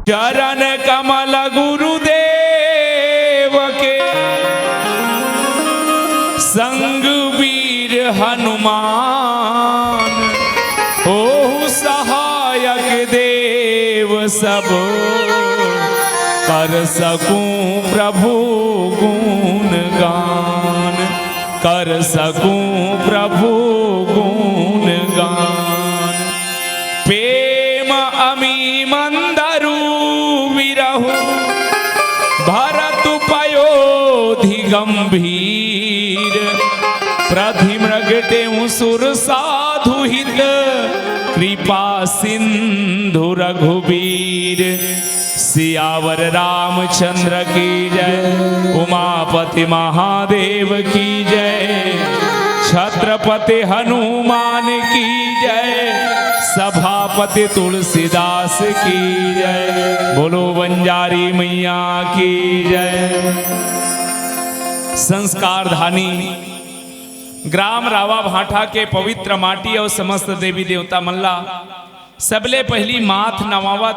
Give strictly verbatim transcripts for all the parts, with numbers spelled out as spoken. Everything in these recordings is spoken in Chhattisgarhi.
चरण कमल गुरुदेव के, संग वीर हनुमान, होहु सहायक देव सब, कर सकूं प्रभु गुण गान, कर सकूं प्रभु गुण गान। प्रेम अमी मंदरु विरहु भरत पयोधि गंभीर, प्रधि मृग टेउ सुर साधु हित कृपा सिंधु रघुबीर। सियावर रामचंद्र की जय, उमापति महादेव की जय, छत्रपति हनुमान की जय, सभापति तुलसीदास की जय। बोलो बंजारी मैया की जय। संस्कार धानी ग्राम रावा भाटा के पवित्र माटी अउ समस्त देवी देवता मन ला सबले पहिली माथ नवावत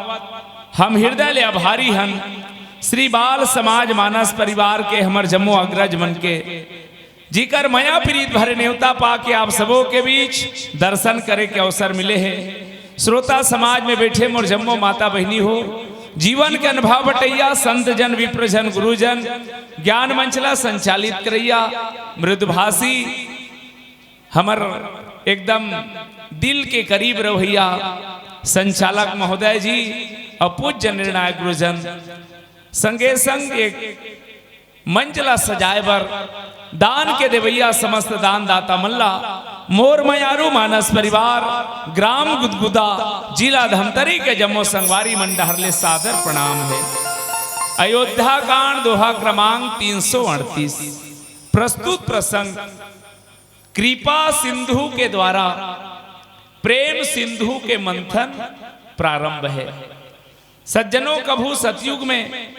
हम हृदय ले आभारी हन श्री बाल समाज मानस परिवार के हमर जम्मो अग्रज मन के, जिकर मया प्रीत भरे नेवता पाके आप सबो के बीच दर्शन करे के अवसर मिले हे। श्रोता समाज में बैठे मोर जम्मो माता बहिनी हो, जीवन के अनुभव बटैया संत जन, विप्र जन, गुरुजन, ज्ञान मंच ला संचालित करैया मृदुभाषी, हमर एकदम दिल के करीब रहैया संचालक महोदय जी अउ पूज्य निर्णायक गुरुजन, संगे संग एक मंच ला सजाए बर दान के देवैया समस्त दानदाता मन ला मोर मयारू मानस परिवार, ग्राम गुदगुदा, जिला धमतरी के जम्मो संगवारी मन डहर ले सादर प्रणाम हे। अयोध्या कांड, दोहा क्रमांक तीन सौ अड़तीस। प्रस्तुत प्रसंग कृपा सिंधु के द्वारा प्रेम सिंधु के मंथन प्रारंभ हे। सज्जनों, कभू सतयुग में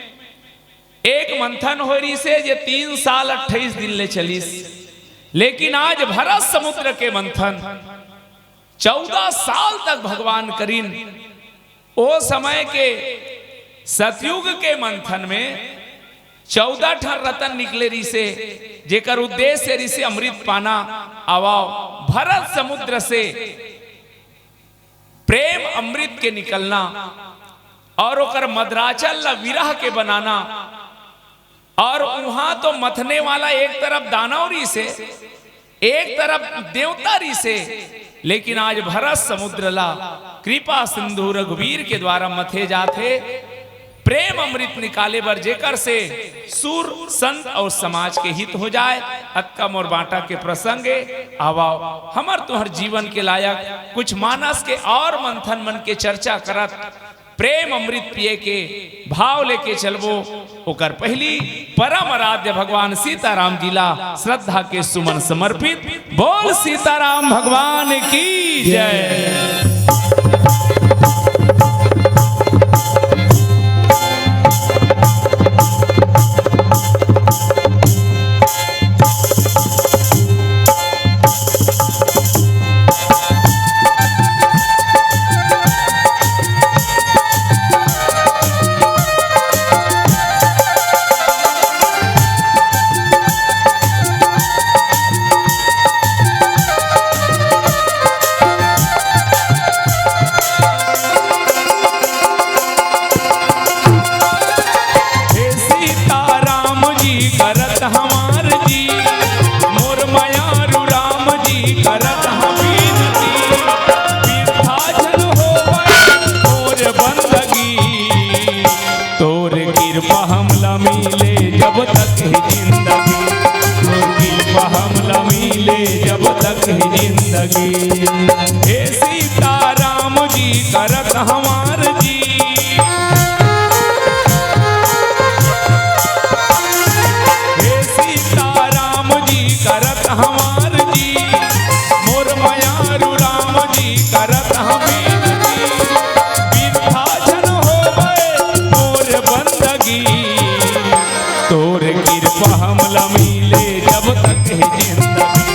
एक मंथन होय रिहिसे, जे तीन साल अट्ठाईस दिन ले चलिस, लेकिन आज भरत समुद्र के मंथन चौदह साल तक भगवान करिन। ओ समय के सतयुग के मंथन में चौदह ठन रतन निकले रिहिसे, जेकर उद्देश्य रिहिसे अमृत पाना। अउ भरत समुद्र से प्रेम अमृत के निकलना अउ ओकर मदराचल ला विरह के बनाना। अउ उहाँ तो मथने वाला एक तरफ दानव रिहिसे, एक तरफ देवता रिहिसे, लेकिन आज भरत समुद्र ला कृपा सिंधु रघुवीर के द्वारा मथे जाथे। प्रेम अमृत निकाले बर, जेकर से सुर, संत अउ समाज के हित हो जाए। अतका मोर बांटा के प्रसंग ए। आवव, हमर तुंहर जीवन के लायक कुछ मानस के अउ मंथन मन के चर्चा करत प्रेम अमृत पिए के भाव लेके चलबो। ओकर पहिली परम आराध्य भगवान सीताराम जी ला श्रद्धा के सुमन समर्पित। बोल सीताराम भगवान की जय। हे सीताराम जी करत हमार जी, मोर मयारू राम जी करत हम विनती, बिरथा झन होवय मोर बंदगी। तोर किरपा हमला मिले जब तक हे जिंदगी, तोर किरपा हमला मिले जब तक हे जिंदगी। हे सीताराम जी करत हमार जी, हे सीताराम जी करत हमार जी, मोर मयारू राम जी करत हम विनती, बिरथा झन होवय मोर बंदगी। तोर किरपा हमला मिले जब तक हे जिंदगी,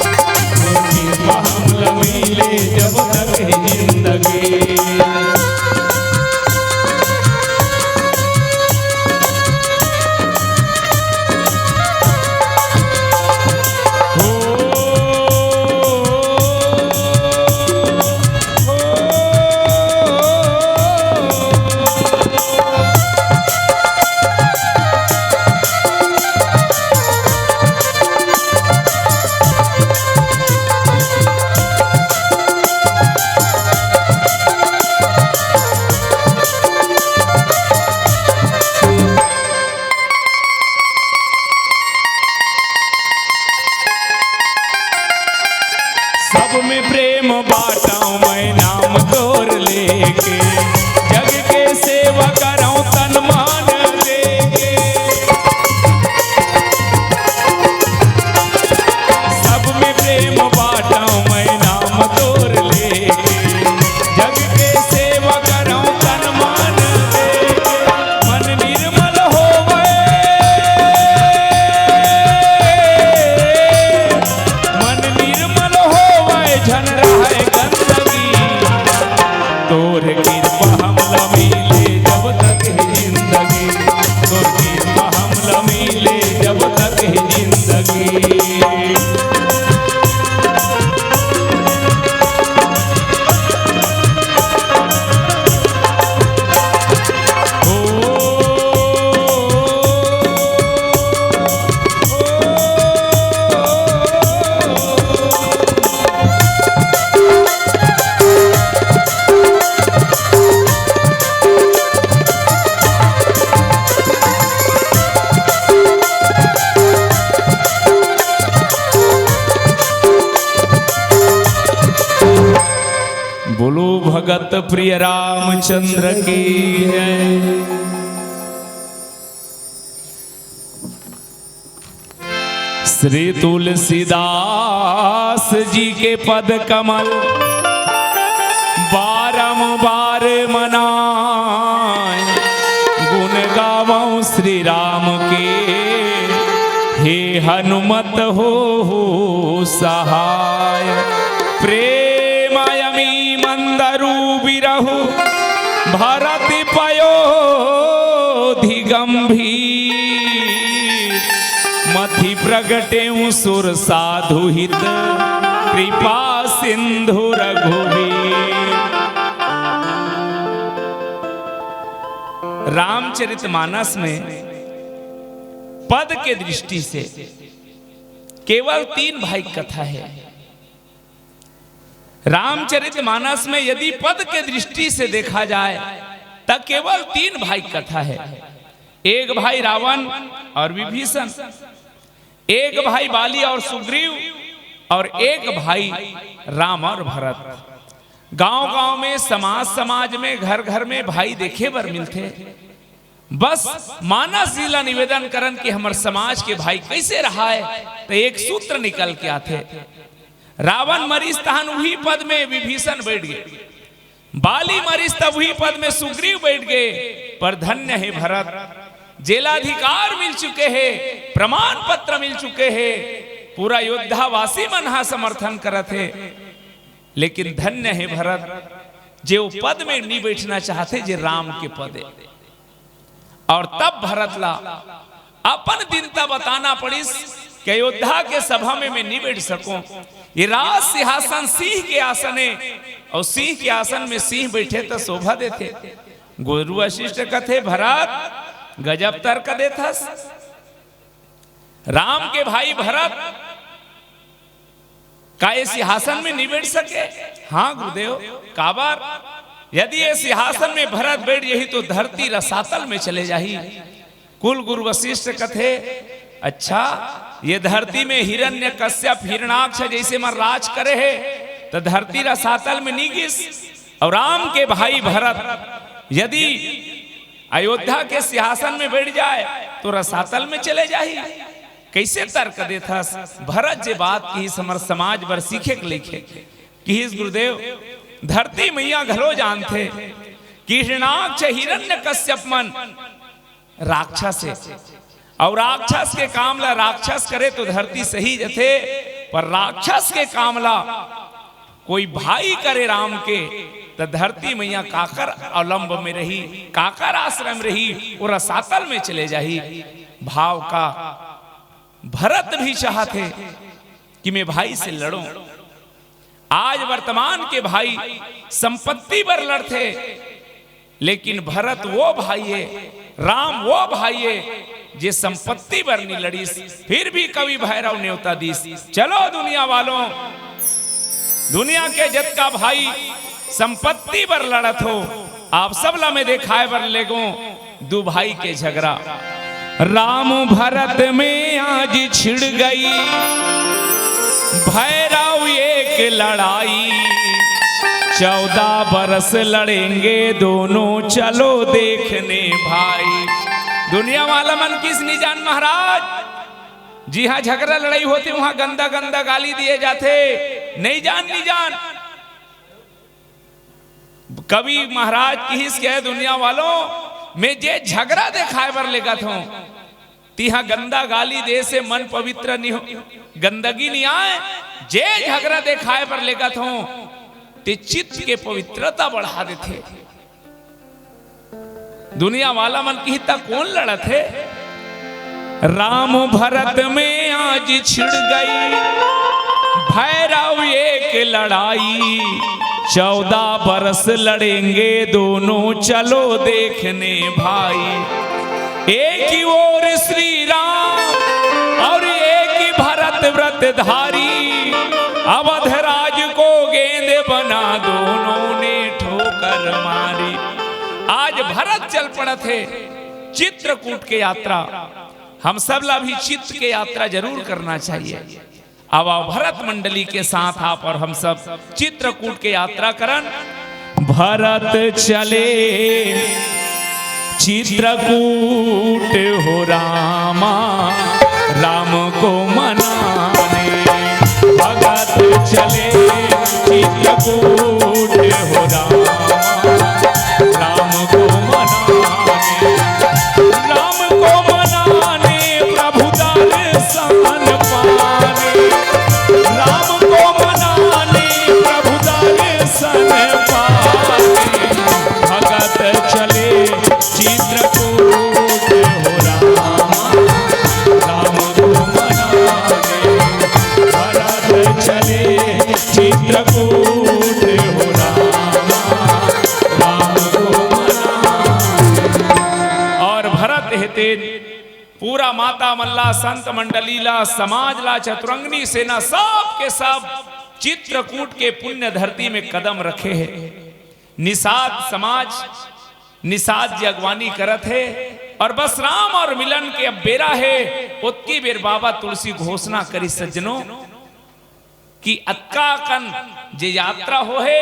तोर किरपा हमला मिले जब तक हे जिंदगी। बोलो भगत प्रिय रामचंद्र की जय। श्री तुलसीदास जी के पद कमल बारंबार मनाए, गुण गावं श्री राम के, हे हनुमत होहु सहाय। प्रेम अमी मंदरु बिरहु भरत पयोधि गंभीर, मथि प्रगटेउ सुर साधु हित कृपा सिंधु रघुवीर। रामचरितमानस में पद के दृष्टि से केवल तीन भाई कथा है। रामचरितमानस में यदि पद के दृष्टि से देखा जाए, त केवल तीन भाई कथा है। एक भाई रावण और विभीषण, एक भाई बाली और सुग्रीव, और एक भाई राम और भरत। गांव-गांव में, समाज-समाज में, घर-घर में भाई देखे बर मिलथे। बस मानस जी ला निवेदन करन कि हमर समाज के भाई कइसे रहाय, त एक सूत्र निकल के आथे। रावण मरिस तहन उही पद में विभीषण बइठ गे, बाली मरिस तब उही पद में सुग्रीव बइठ गे, पर धन्य हे भरत, जेला अधिकार मिल चुके हे, प्रमाण पत्र मिल चुके हे, पूरा अयोध्यावासी मन हा समर्थन करत हे। लेकिन धन्य हे भरत, जे ओ पद में नी बइठना चाहथे, जे राम के पद ए। और तब भरत ला अपन दीनता बताना पड़िस कि अयोध्या के सभा में मैं नी बइठ सकों। ये राज सिंहासन सिंह के आसन ए, और सिंह के आसन में सिंह बइठे त शोभा देथे। गुरु वशिष्ठ कथे, "भरत, गजब तर्क देथस। राम के भाई भरत का ये सिंहासन में नी बइठ सके?" हाँ गुरुदेव, काबर? यदि ये सिंहासन में भरत बइठ जाही तो धरती रसातल में चले जाही। कुल गुरु वशिष्ठ कथे, "अच्छा, ये धरती में हिरण्यकश्यप हिरणाक्ष जइसे मन राज करे हे, त धरती रसातल में नी गिस? और राम के भाई भरत यदि अयोध्या के सिंहासन में बइठ जाय तो रसातल में चले जाही। कइसे तर्क देथस?" भरत जे बात किहिस, हमर समाज बर सीखे के लइक हे। किहिस, "गुरुदेव, धरती मैया घलो जानथे कि हिरणाक्ष हिरण्यकश्यप मन राक्षस हे, अउ राक्षस के काम ला राक्षस करे तो धरती सहि जथे, पर राक्षस के काम ला कोई भाई करे राम के, त धरती मैया काकर अवलंब में रही, काकर आश्रय में रही, वो रसातल में चले जाही।" भाव का भरत भी चाहथे कि मैं भाई से लड़ूं। आज वर्तमान के भाई संपत्ति बर लड़थे, लेकिन भरत वो भाई हे, राम वो भाई हे, जे संपत्ति बर नी लड़िस, फिर भी कवि भैरव नेवता दिस। चलो दुनिया वालों, दुनिया के जतका भाई संपत्ति बर लड़त हो, आप सब ला मैं देखाय बर लेगों दू भाई के झगरा। राम भरत में आज छिड़ गई भैरव एक लड़ाई, चौदह बरस लड़ेंगे दोनों, चलो देखने भाई। दुनिया वाला मन किहिस, "नी जान महाराज, जिहां झगरा लड़ाई होथे, उहां गंदा गंदा गाली दिए जाथे, नी जान, नी जान।" कवि महाराज किहिस के, "दुनिया वालों, मैं जे झगरा देखाय बर लेगत हों, तिहां गंदा गाली दे से मन पवित्र नी हो, गंदगी नी आय। जे झगरा देखाय बर लेगत हों, ते चित्त के पवित्रता बढ़ा देथे।" दुनिया वाला मन किहिस, "त कोन लड़त हे?" राम भरत में आज छिड़ गई भैरव एक लड़ाई, चौदह बरस लड़ेंगे दोनों, चलो देखने भाई। एक ही ओर श्री राम और एक ही भरत व्रतधारी, अवध राज को गेंद बना दोनों ने ठोकर मारी। आज भरत चल पड़त हे चित्रकूट के यात्रा। हम सब ला भी चित्त के यात्रा जरूर करना चाहिए। आवा भरत मंडली के साथ आप और हम सब चित्रकूट के यात्रा करन। भरत चले चित्रकूट हो रामा, राम को मनाने। भगत चले चित्रकूट हो रामा, राम को मनाने। राम को मनाने, प्रभु दर्शन पाने। राम को मनाने, प्रभु दर्शन पाने। भगत चले चित्रकूट हो रामा, राम को मनाने। भरत चले चित्रकूट हो रामा, राम को मनाने। और भरत हे तेन पूरा माता मन ला, संत मंडली ला, समाज ला, चतुरंगनी सेना, सब के सब चित्रकूट के पुण्य धरती में कदम रखे हे। निषाद समाज, निषाद जी अगवानी करत हे और बस राम और मिलन के अब बेरा हे। ओतकी बेर बाबा तुलसी घोषणा करिस सज्जनों कि अतका कन जे यात्रा हो हे,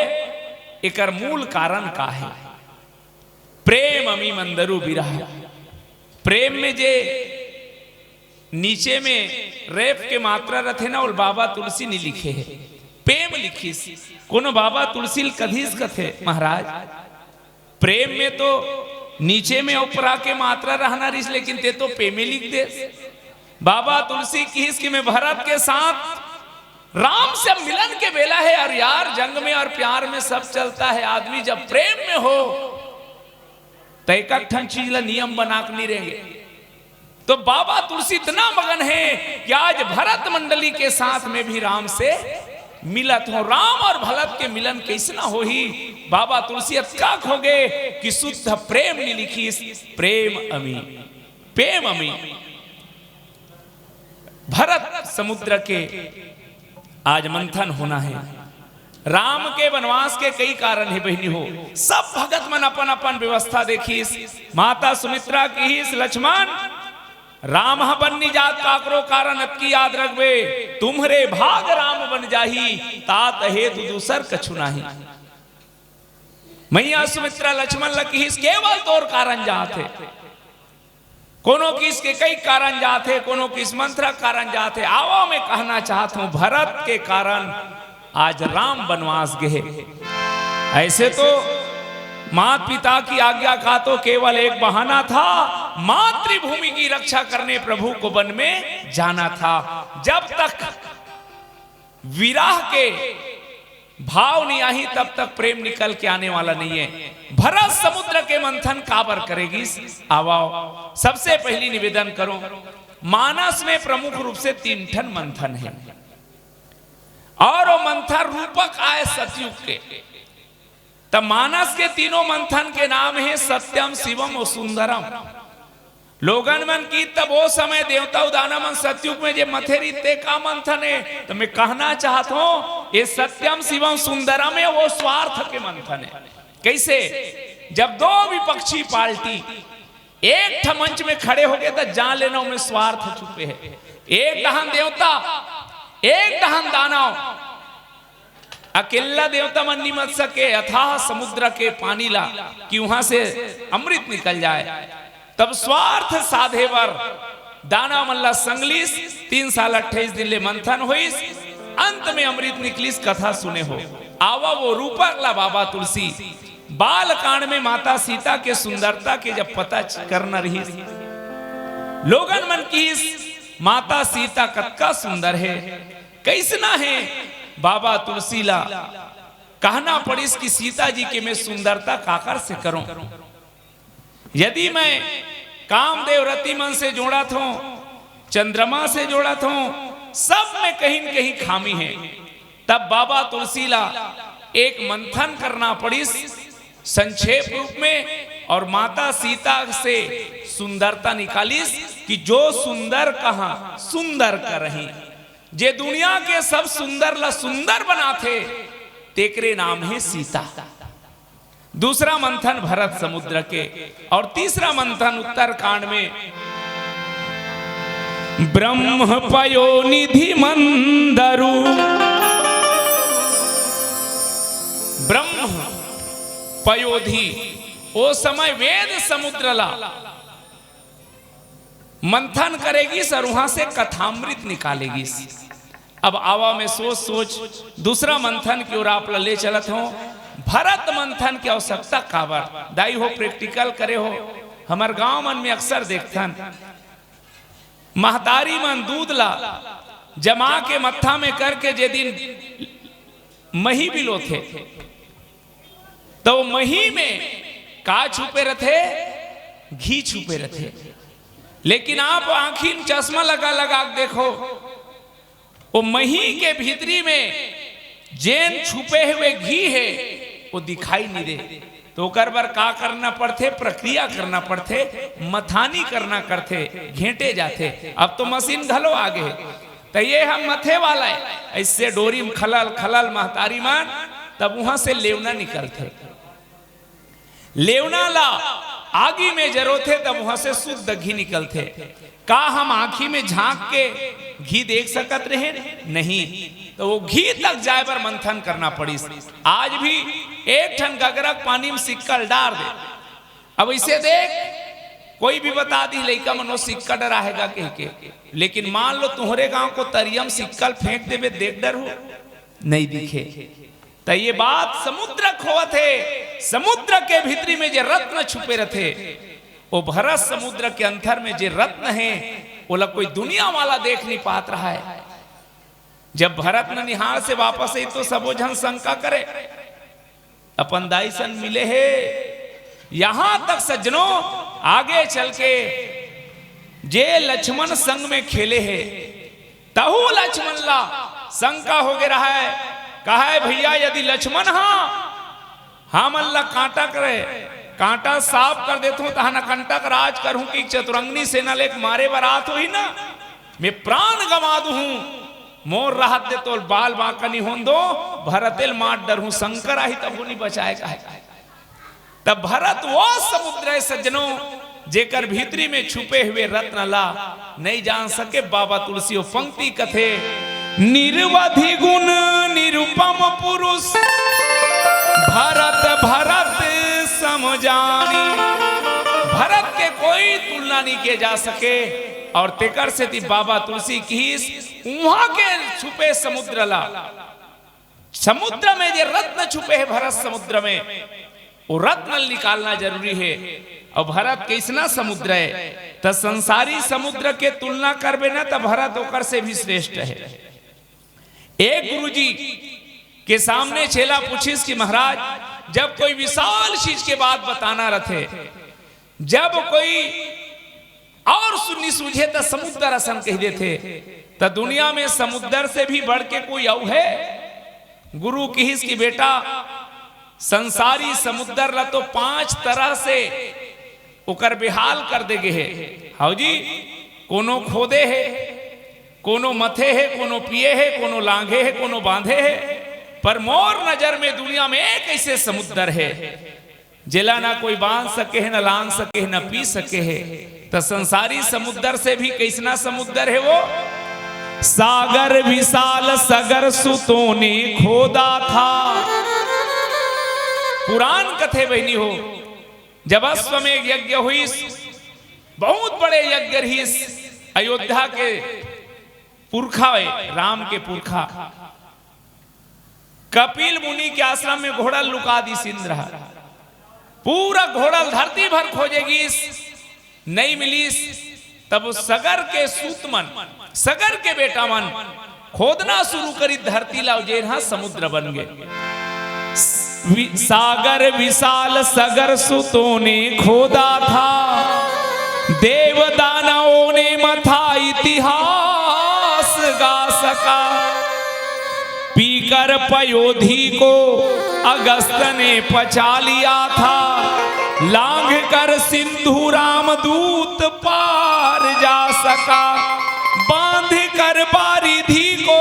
एकर मूल कारण का हे? प्रेम अमी मंदरु बिरहा। प्रेम में जे नीचे में रेफ के मात्रा रथे ना, ओला बाबा तुलसी नी लिखे हे, पेम लिखिस। कोनो बाबा तुलसी ल कहिस कथे, महाराज, प्रेम में तो नीचे में उपरा के मात्रा रहना रहिस, लेकिन ते तो पेमे लिख देस। बाबा तुलसी किहिस कि मैं भरत के साथ, राम से मिलन के बेला हे, और यार, जंग में और प्यार में सब चलता है। आदमी जब प्रेम में हो, त एक ठन चीज ला नियम बना के नहीं रहेंगे। तो बाबा तुलसी इतना मगन हे कि आज भरत मंडली के साथ में भी राम से मिलत हो। राम और भरत के मिलन कैसना होही? बाबा तुलसी अतका खो गे कि शुद्ध प्रेम नी लिखिस, प्रेम अमी, प्रेम अमी। भरत समुद्र के आज मंथन होना हे। राम के वनवास के कई कारण हे बहिनी हो, सब भगत मन अपन अपन व्यवस्था देखिस। माता सुमित्रा किहिस, लक्ष्मण, राम ह बन नी जात काकरो कारण, अतकी याद रखबे, तुम्हरे भाग राम बन जाही, तात हेतु दूसर कछु नाही। मैया सुमित्रा लक्ष्मण ल किहिस, केवल तोर कारण जात हे। कोनो किस के कई कारण जात हे, कोनो किस मंथरा कारण जात हे। आवा, मैं कहना चाहत हूं, भरत के कारण आज राम वनवास गे हे। ऐसे तो मात पिता की आज्ञा का तो केवल एक बहाना था, मातृभूमि की रक्षा करने प्रभु को वन में जाना था। जब तक विरह के भाव नहीं आही, तब तक प्रेम निकल के आने वाला नहीं है। भरत समुद्र के मंथन काबर करेगी? आवाओ, सबसे पहली निवेदन करो, मानस में प्रमुख रूप से तीन ठन मंथन है और वो मंथन रूपक आय सतयुग के। त मानस के तीनों मंथन के नाम हे सत्यम, शिवम और सुंदरम। लोगन मन की तब वो समय देवता अउ दानव मन सतयुग में जे मथे रहिस ते का मंथन हे, त मैं कहना चाहत हूं, ये सत्यम शिवम सुंदरम हे, वो स्वार्थ के मंथन हे। कैसे? जब दो विपक्षी पार्टी एक ठा मंच में खड़े होगे त जान लेना ओमे स्वार्थ छुपे हे। एक डहन देवता, एक डहन दानव, अकेल्ला देवता मन निमत सके, अथाह समुद्र के पानी ला, कि उहां से अमृत निकल जाय। तब स्वार्थ साधे बर दानव मन ला संग लिस, तीन साल अट्ठाईस दिन ले मंथन होइस, अंत में अमृत निकलिस, कथा सुने हो। आवा वो रूपक ला बाबा तुलसी। बाल कांड में माता सीता के सुंदरता के जब पता च-, करना रहिस, लोगन मन किहिस, माता सीता कतका सुंदर हे, कैसना हे? बाबा तुलसी ला कहना पड़िस कि सीता जी के मैं सुंदरता काकर से करूं? यदि मैं कामदेव रति मन से जोड़त हूं, चंद्रमा से जोड़त हूं, सब में कहीं न कहीं खामी है। तब बाबा तुलसी ला एक मंथन करना पड़िस संक्षेप रूप में, और माता सीता से सुंदरता निकालिस कि जो सुंदर कहा सुंदर करही। जे दुनिया के सब सुंदर ला सुंदर बनाथे, तेकरे नाम हे सीता। दूसरा मंथन भरत समुद्र के, और तीसरा मंथन उत्तरकांड में ब्रह्म पयोनिधि मंदरु। ब्रह्म पयोधि, ओ समय वेद समुद्र ला मंथन करे गिस अउ उहां से कथामृत निकाले गिस। अब आवा, मैं सोच सोच दूसरा मंथन के ओर आप ला ले चलत हंव। भरत मंथन के आवश्यकता काबर? दाई हो, प्रैक्टिकल करे हो, हमर गांव मन में अक्सर देखथन, महतारी मन दूध ला जमा के मत्था में करके जे दिन मही बिलोथे, त ओ मही में का छुपे रथे? घी छुपे रथे। लेकिन आप आंखी में चश्मा लगा लगा के देखो, ओ मही के भीतरी में जेन छुपे हुए घी हे, ओ दिखाई नइ दे। त ओकर बर का करना पड़थे? प्रक्रिया करना पड़थे, मथानी करना करथे, घेंटे जाथे। अब तो मशीन घलो आ गे हे, त ये ह मथे वाला हे, अइसे डोरी में खलल खलल महतारी मन, तब उहां से लेवना निकलथे। लेवना ला आगी में जरोथे, तब उहां से शुद्ध घी निकलथे। का हम आंखी में झांक के घी देख सकत रहेन? नहीं। त ओ घी तक जाय बर मंथन करना पड़िस। आज भी एक ठन गगरा के पानी में सिक्का ल डार दे। अब अइसे देख, कोई भी बता दिही, लइका मन ओ सिक्का डराहेगा कह के, लेकिन मान लो तुंहरे गांव के तरिया में सिक्का ल फेंक देबे, देख डरहू? नइ दिखे। त ये बात समुद्र के होवत हे, समुद्र के भीतरी में जे रत्न छुपे रथे, ओ भरत समुद्र के अंतर में जे रत्न हे, ओला कोई दुनिया वाला देख नइ पात रहय। जब भरत ननिहार से वापस आइस त सबो झन शंका करे, अपन दाई सन मिले हे। यहां तक सज्जनों, आगे चल के जे लक्ष्मण संग में खेले हे, तहू लक्ष्मण ला शंका होगे रहय। कहय, भइया, यदि लक्ष्मण ह हमन ला कांटा करे, कांटा साफ कर देथंव, तहां न कंटक राज करहूं कि चतुरंगनी सेना लेके मारे बर आत होही न, मैं प्राण गंवा दूहूं, मोर रहत दे तोर बाल बांका नइ होन दों, भरते ल मार डरहूं, शंका आही तभो नइ बचाय, कहय। त भरत ओ समुद्र हे सज्जनों, जेकर भीतरी में छुपे हुए रत्न ला नइ जान सके। बाबा तुलसी ओ पंक्ति कथे, निरवधि गुण निरुपम पुरुष, भरत भरत सम जानी। भरत के कोई तुलना नइ किये जा सके। अउ तेकर सेती बाबा तुलसी किहिस, उहां के छुपे समुद्र ला, समुद्र में जे रत्न छुपे हे भरत समुद्र में, ओ रत्न ल निकालना जरूरी हे। अउ भरत कइसना समुद्र हे, त संसारी समुद्र के तुलना करबे न, त भरत ओकर से भी श्रेष्ठ हे। एक गुरुजी के सामने चेला पूछिस कि महाराज, जब कोई विशाल चीज के बात बताना रथे, जब कोई अउ सुनी सूझे त समुद्र असन कहि देथे, त दुनिया में समुद्र से भी बढ़ के कोई अउ हे? गुरु किहिस कि बेटा, संसारी समुद्र ला तो पांच तरह से ओकर बेहाल कर दे गे हे। हव जी, कोनो खोदे हे, कोनो मथे हे, कोनो पिये हे, कोनो लांघे हे, कोनो बांधे हे, पर मोर नजर में दुनिया में एक अइसे समुद्र हे, जेला ना कोई बांध सके हे, ना लांघ सके हे, ना पी सके हे। त संसारी समुद्र से भी कइसना समुद्र हे वो? सागर विशाल सगर सु तोने खोदा था। पुराण कथे बहिनी हो, जब अश्वमेघ यज्ञ होइस, बहुत बड़े यज्ञ रहिस, अयोध्या के पुरखा हे, राम के पुरखा, कपिल मुनि के आश्रम में घोड़ा लुका दिस इंद्र ह। पूरा घोड़ा ल धरती भर खोजे गिस, नइ मिलिस। तब सगर के सूत मन, सगर के बेटा मन खोदना शुरू करिस धरती ला, अउ जेन ह समुद्र बन गे। वि-, सागर विशाल सगर सु तोने खोदा था, देव दानवों ने मथा इतिहास गा सका। पीकर पयोधी को अगस्त ने पचा लिया था, लांघ कर सिंधु रामदूत पार जा सका। बांध कर बारिधि को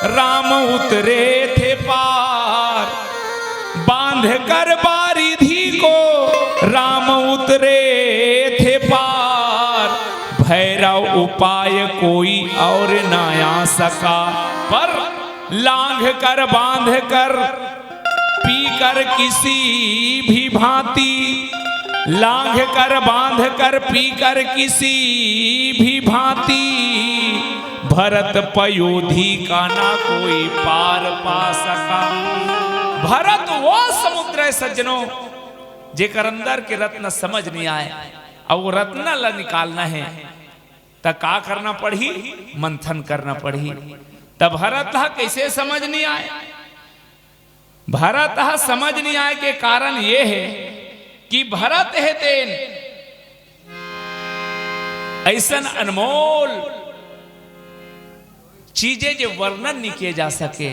राम उतरे थे पार, बांध कर बारिधि को राम उतरे थे पार। भैरव उपाय कोई और न आ सका। पर लांघ कर बांध कर पी कर किसी भी भांति, लांघ कर बांध कर पी कर किसी भी भांति, भरत पयोधी का ना कोई पार पा सका। भरत वो समुद्र है सज्जनों, जेकर अंदर के रत्न समझ नहीं आए, और वो रत्न ला निकालना है त का करना पड़ही? मंथन करना पड़ही। त भरत ह कइसे समझ नहीं आए? भरत ह समझ नहीं आए के कारण ये है कि भरत हे तेन ऐसन अनमोल चीजें जे वर्णन नहीं किए जा सके।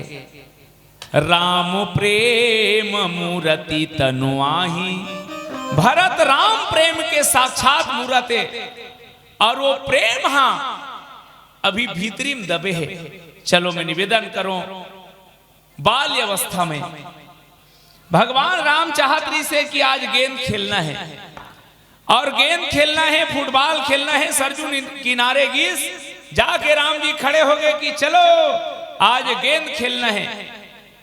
राम प्रेम मूरति तनु आही। भरत राम प्रेम के साक्षात मूरत है, और वो प्रेम हा अभी भीतरी में दबे है। चलो मैं निवेदन करूं, बाल्य अवस्था में भगवान राम चाहत रहिसे कि आज गेंद खेलना है, और गेंद खेलना है, फुटबॉल खेलना है। सरजू नि-, किनारे गिस, जाके राम जी खड़े हो गए कि चलो आज गेंद खेलना है।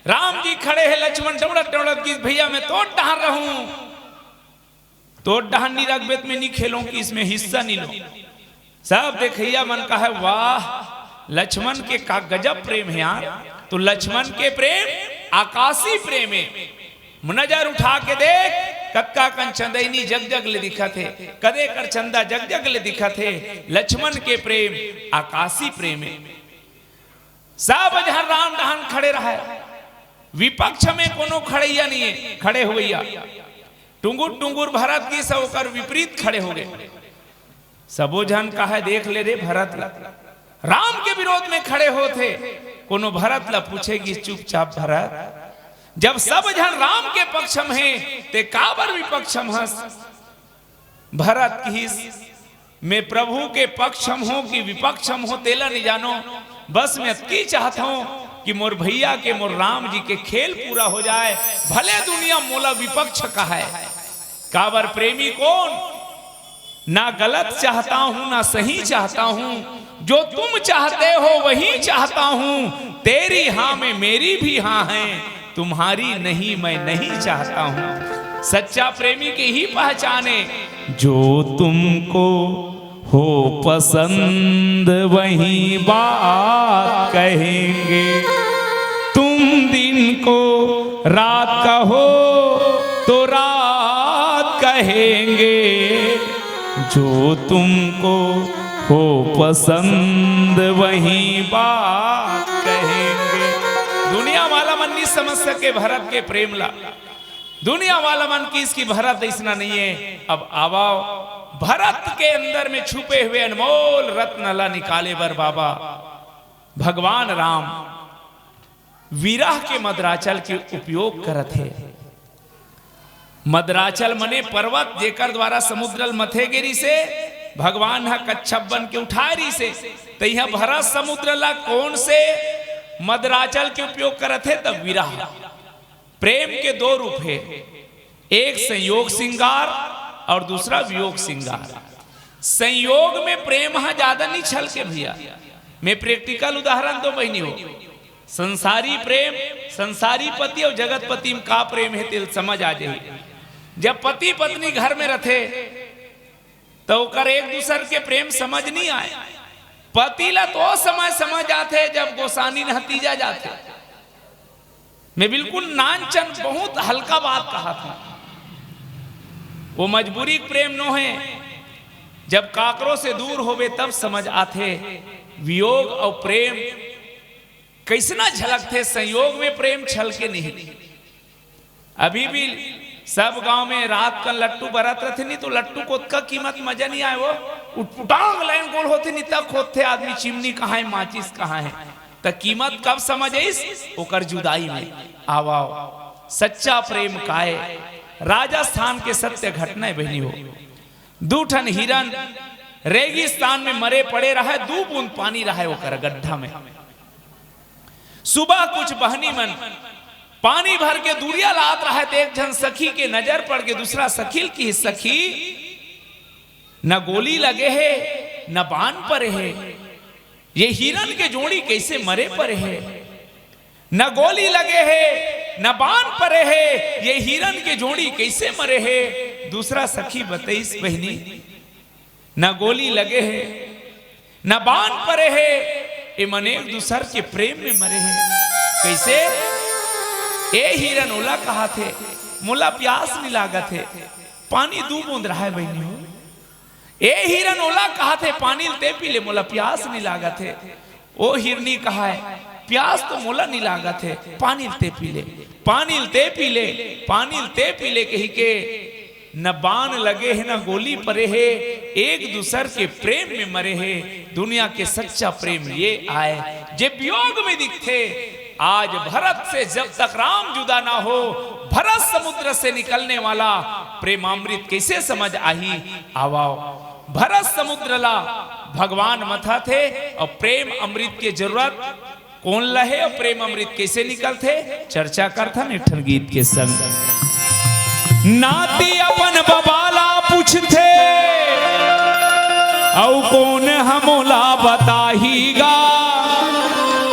राम जी खड़े हैं, लक्ष्मण दौड़त दौड़त गिस, भैया मैं तोर डहन रहूं, तोर डहन नहीं रखबे त मैं नहीं खेलूं, कि इसमें हिस्सा नहीं लूं। सब देखइया मन कहे, वाह, लक्ष्मण के का गजब प्रेम है यार। तो लक्ष्मण के प्रेम आकाशी प्रेम है। नजर उठा के देख, कतका कन चंदैनी जग जग ले दिखत है, कदे कर चंदा जग जग ले दिखत है। लक्ष्मण के प्रेम आकाशी प्रेम है। सब झन राम डहन खड़े रहे, विपक्ष में कोनो खड़ैया नहीं है, खड़े होइया। टुंगुर टुंगुर भरत गिस, ओकर विपरीत खड़े हो गए। सबो झन कहे, देख ले रे भरत ला, राम के विरोध में खड़े होथे। कोनो भरत ला पूछे गिस, चुपचाप भरत, जब सब झन राम के पक्ष में हे, ते काबर विपक्ष में हस? भरत किहिस, मैं प्रभु के पक्ष में हों कि विपक्ष में हों, तेला नहीं जानो। बस मैं अतकी चाहत हों कि मोर भैया के, मोर राम जी के खेल पूरा हो जाए, भले दुनिया मोला विपक्ष कहे। काबर प्रेमी कोन? ना गलत चाहता हूँ, ना सही चाहता हूँ, जो तुम चाहते हो वही चाहता हूँ। तेरी हाँ में मेरी भी हाँ है, तुम्हारी नहीं मैं नहीं चाहता हूँ। सच्चा प्रेमी के ही पहचाने। जो तुमको हो पसंद वही बात कहेंगे, तुम दिन को रात कहो तो रात कहेंगे, जो तुमको हो पसंद वही बात कहेंगे। दुनिया वाला मन नहीं समझ सके भरत के प्रेम ला। दुनिया वाला मन किहिस कि भरत अइसना नहीं है। अब आवव, भरत के अंदर में छुपे हुए अनमोल रत्न ला निकाले बर बाबा भगवान राम विरह के मदराचल के उपयोग करत हे। मदराचल मने पर्वत, जेकर द्वारा समुद्र ल मथे गे रिहिसे, भगवान ह कच्छप बन के उठाए रिहिसे। त इहाँ भरत समुद्र ला कौन से मदराचल के उपयोग करत हे? त विरह। प्रेम के दो रूप हे, एक संयोग सिंगार और दूसरा वियोग सिंगार। संयोग में प्रेम ह ज्यादा नहीं छलके भैया। मैं प्रैक्टिकल उदाहरण दो बहिनी हो, संसारी प्रेम, संसारी पति और जगतपति में का प्रेम हे, तेल समझ आ जाही। जब पति पत्नी घर में रथे, त ओकर एक दूसर के प्रेम समझ नहीं आए। पति ला तो समय समझ आथे, जब गोसानी नहतीजा जाथे। मैं बिल्कुल नानचन, बहुत हल्का बात कहा था। वो मजबूरी के प्रेम नो हे, जब काकरो से दूर होबे, तब समझ आथे वियोग और प्रेम कैसना झलकथे। संयोग में प्रेम छलके नहीं। अभी भी सब गांव में रात कन लट्टू बरत रथे नहीं, तो लट्टू को ओतका कीमत मजा नहीं आए। वो उटपुटांग लाइन गोल होथे नहीं, तक खोदथे आदमी, चिमनी कहाँ है, माचिस कहाँ है। त कीमत कब समझ आइस? ओकर जुदाई में। आवव, सच्चा प्रेम काय, राजस्थान के सत्य घटना है बहिनी हो। दू ठन हिरन रेगिस्तान में मरे पड़े रहे, दू बूंद पानी रहे ओकर गड्ढा में। सुबह कुछ बहनी मन पानी भर के दूरिया लात रहे, त एक झन सखी के नजर पड़ के दूसरा सखी ल किहिस, सखी, न गोली लगे हे, न बान परे हे, ये हिरन के जोड़ी कइसे मरे परे हे? न गोली लगे हे, न बान परे हे, ये हिरन के जोड़ी कइसे मरे हे? दूसरा सखी बतइस, बहिनी, न गोली लगे हे, न बान परे हे, एमन एक दूसर के प्रेम में मरे हे। कइसे? ए हिरन ओला कहाथे, "मोला प्यास नइ लागत हे, पानी दू बूंद रहाय बहिनी हो।" ए हिरन ओला कहाथे, "पानी ल ते पी ले, मोला प्यास नइ लागत हे।" ओ हिरनी कहाय, "प्यास तो मोला नइ लागत हे, पानी ल ते पी ले, पानी ल ते पी ले, पानी ल ते पी ले," कहिके न बान लगे हे, न गोली परे हे, एक दूसर के प्रेम में मरे हे। दुनिया के सच्चा प्रेम ये आय, जे वियोग में दिखथे। आज भरत से जब तक राम जुदा ना हो, भरत समुद्र से निकलने वाला प्रेमामृत कइसे समझ आही? आवव, भरत समुद्र ला भगवान मथथे अउ प्रेम अमृत के जरूरत कोन ल हे अउ प्रेम अमृत कइसे निकलथे, चर्चा करथन एक ठन गीत के संग। नाती अपन बबा ला पूछथे, अउ कोन ह मोला बताही गा,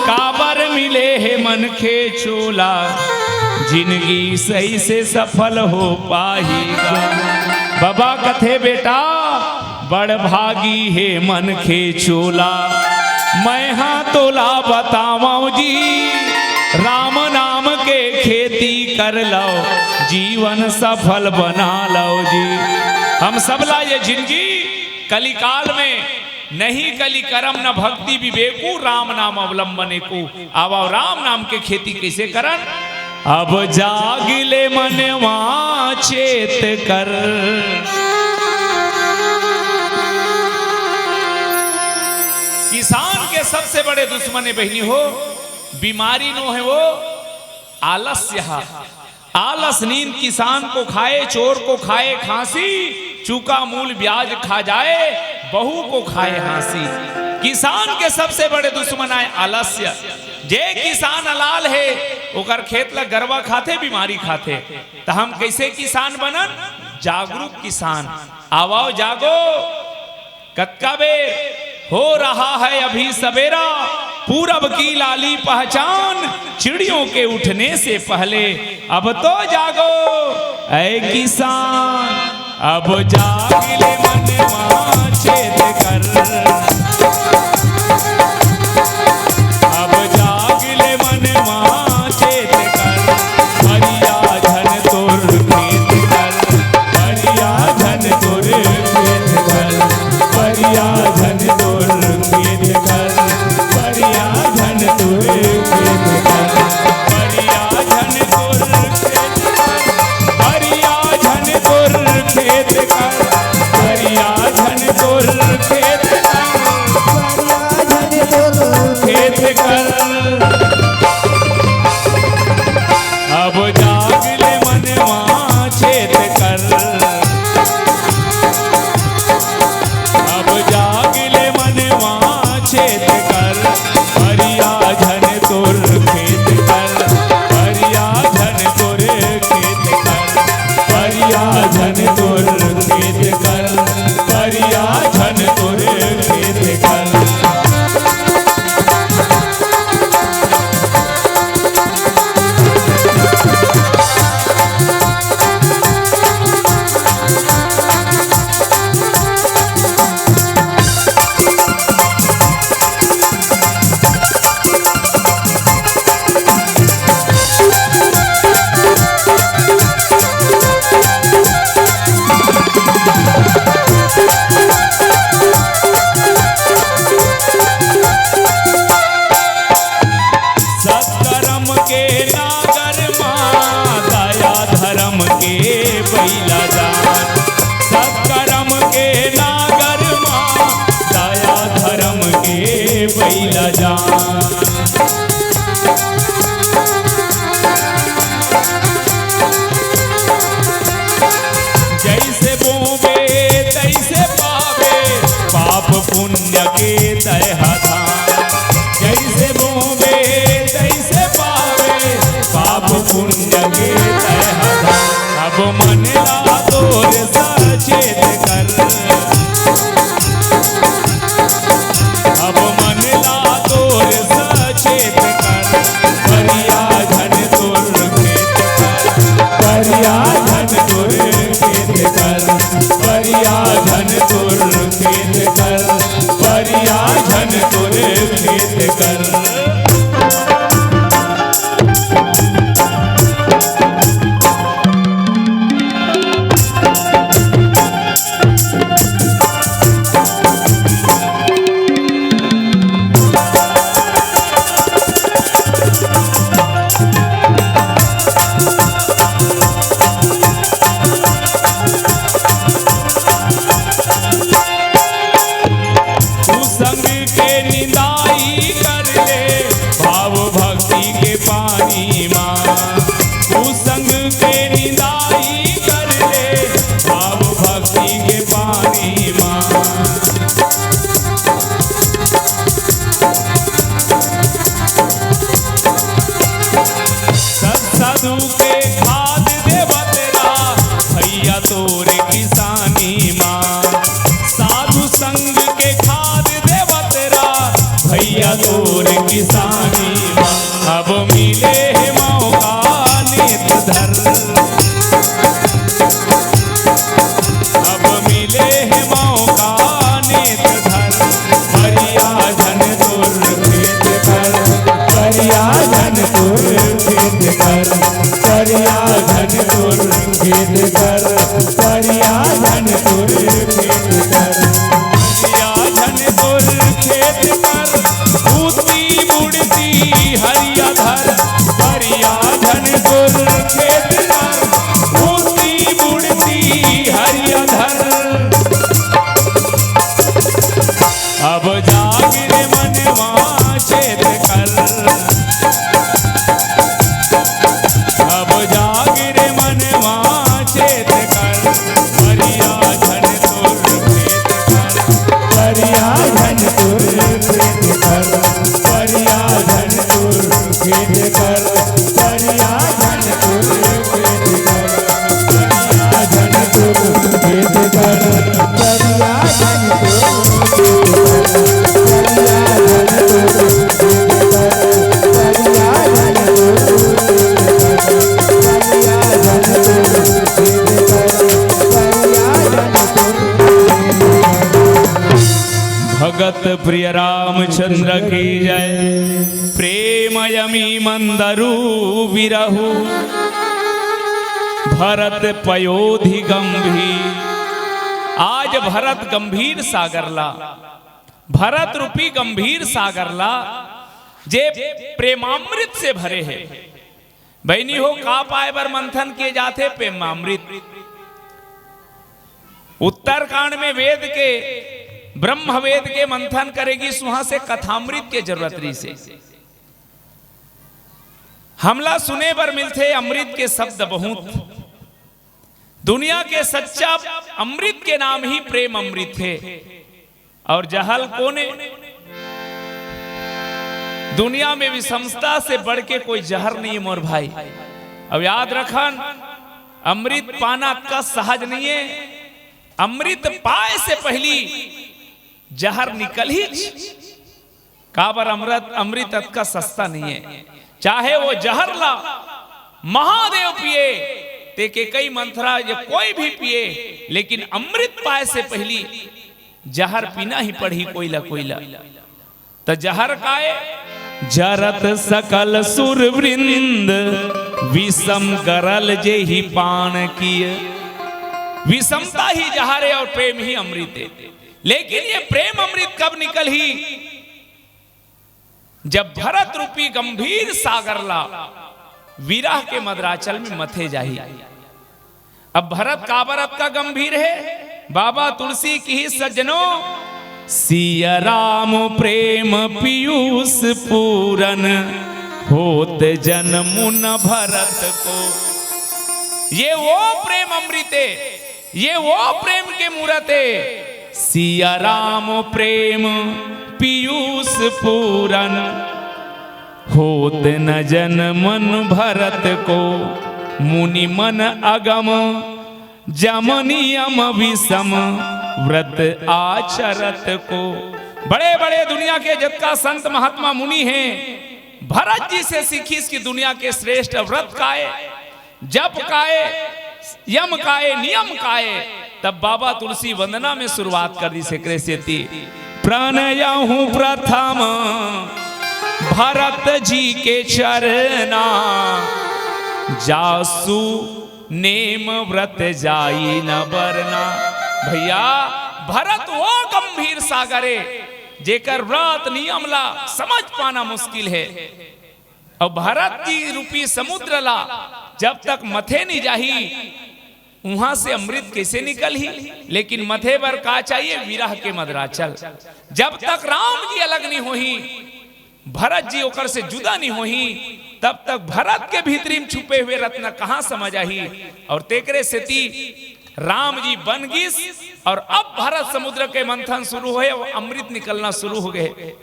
काबर मिले हे मनखे चोला, जिनगी सही से सफल हो पाही गा। बबा कथे, बेटा, बड़ भागी हे मनखे चोला। मैं हा तोला बतावंव जी, राम नाम के खेती कर लव, जीवन सफल बना लव जी। हम सबला ये जिनगी कलिकाल में नहीं कली करम न भक्ति विवेकु, राम नाम अवलंबन एको। आवव राम नाम के खेती कइसे करन? अब जाग ले मनवा चेत कर। किसान के सबसे बड़े दुश्मन हे बहिनी हो, बीमारी नो हे वो, आलस्य हा। आलस नींद किसान को खाए, चोर को खाए खांसी, चुका मूल ब्याज खा जाए, बहू को खाए हाँसी। किसान के सबसे बड़े दुश्मन आय आलस्य। जे किसान अलाल हे, ओकर खेत ला गरवा खाथे, बीमारी खाथे। त हम कइसे किसान बनन? जागरूक किसान। आवव जागो, कतका बेर हो रहा है अभी सवेरा, पूरब की लाली पहचान, चिड़ियों के उठने से पहले। अब तो जागो ऐ किसान, अब जाग ले मनवा चेत कर, अब जाग ले मनवा चेत कर, फरिया झन तोर खेत कर, फरिया झन तोर खेत कर, फरिया झन तोर खेत कर, फरिया झन तोर खेत कर, फरिया झन तोर खेत कर, फरिया झन तोर खेत कर, फरिया झन तोर खेत कर, फरिया झन तोर खेत कर। अब जाग ले मनवा चेत कर, अब जाग ले मनवा चेत कर, फरिया झन तोर खेत कर, फरिया झन तोर खेत कर, फरिया झन तोर खेत कर, फरिया झन तोर खेत कर। सत्करम के नागर मा दया धरम के बइला जान। सत्करम के नागर मा दया धरम के बइला जान। जइसे बोबे तइसे पाबे, पाप पुण्य के तय हा दान। जइसे बोबे तइसे पाबे, पाप पुण्य के तय हा दान। अब अब मिले हे मौका नेत धर, परिया झन तुर खेत कर, परिया झन तुर खेत कर, परिया झन तुर खेत कर, परिया झन तुर खेत कर। परिया झन तुर खेत कर, उती बुड़ती हरिया धर, परिया झन तुर खेत कर, उती बुड़ती हरिया धर। अब जाग रे मनवा चेत कर, अब जाग रे मनवा चेत कर, परिया झन तुर खेत कर, परिया झन तुर खेत कर, परिया झन तुर खेत कर, परिया झन तुर खेत कर, परिया झन तुर खेत कर, परिया झन तुर खेत कर, परिया झन तुर खेत कर, परिया झन तुर खेत कर, परिया झन तुर खेत कर, परिया झन तुर खेत कर। भगत प्रिय रामचंद्र की जय। प्रेम यमी मंदरू विरहु, भरत पयोधि गंभीर। आज भरत गंभीर सागर ला, भरत रूपी गंभीर सागर ला, जे प्रेमामृत से भरे हे। बहिनी हो, का पाए बर मंथन किए जाथे? प्रेमामृत। उत्तरकांड में वेद के, ब्रह्म वेद के मंथन करे गिस, उहां से कथामृत के जरूरत रहिसे। हमला सुने बर मिलथे अमृत के शब्द बहुत। दुनिया के सच्चा अमृत के नाम ही प्रेम अमृत हे। और जहर ल कोन ए? दुनिया में विषमता से बढ़ के कोई जहर नहीं है मोर भाई। अब याद रखन, अमृत पाना अतका सहज नहीं है। अमृत पाए से पहली जहर निकलही। काबर अमृत, अमृत अतका सस्ता नहीं है। चाहे वो जहर ला महादेव पिए, ते के कई मंथरा या कोई भी पिए, लेकिन अमृत पाए से पहली जहर पीना ही पड़ही कोई ला कोई ला। त जहर काय? जरत सकल सुर वृंद, विषम गरल जेहि पान किय। विषमता ही जहर है और प्रेम ही अमृत है। लेकिन ये प्रेम अमृत कब निकलही? जब भरत रूपी गंभीर सागर ला विरह के मदराचल में मथे जाही। अब भरत काबर अतका गंभीर है? बाबा तुलसी किहिस सज्जनों, सिया राम प्रेम पीयूष पूरन, होत जन मुन भरत को। ये वो प्रेम अमृत है, ये वो प्रेम के मूरत है। सिया राम प्रेम पीयूष पूरन, होत न जन मन भरत को। मुनि मन अगम जम नियम विषम, व्रत आचरत को। बड़े बड़े दुनिया के जतका संत महात्मा मुनि हैं, भरत जी से सीखिस कि दुनिया के श्रेष्ठ व्रत काय, जप काय, यम काय, नियम काय। तब बाबा तुलसी वंदना में शुरुआत कर दिस, एकरे सेती, प्रणयहु प्रथम भरत जी के चरना, जासु नेम व्रत जाई न बरना। भैया, भरत वो गंभीर सागर ए, जेकर व्रत नियम ला समझ पाना मुश्किल है। अउ भरत जी रूपी समुद्र ला जब तक मथे नहीं जाही, उहां से अमृत कैसे निकलही? लेकिन मथे बर का चाहिए? विरह के मदराचल। जब तक राम जी अलग नहीं होही, भरत जी ओकर से जुदा नहीं होही, तब तक भरत के भीतरी में छुपे हुए रत्न कहां समझ आही? और तेकरे सेती राम जी बन गिस और अब भरत समुद्र के मंथन शुरू होए, अमृत निकलना शुरू हो गए।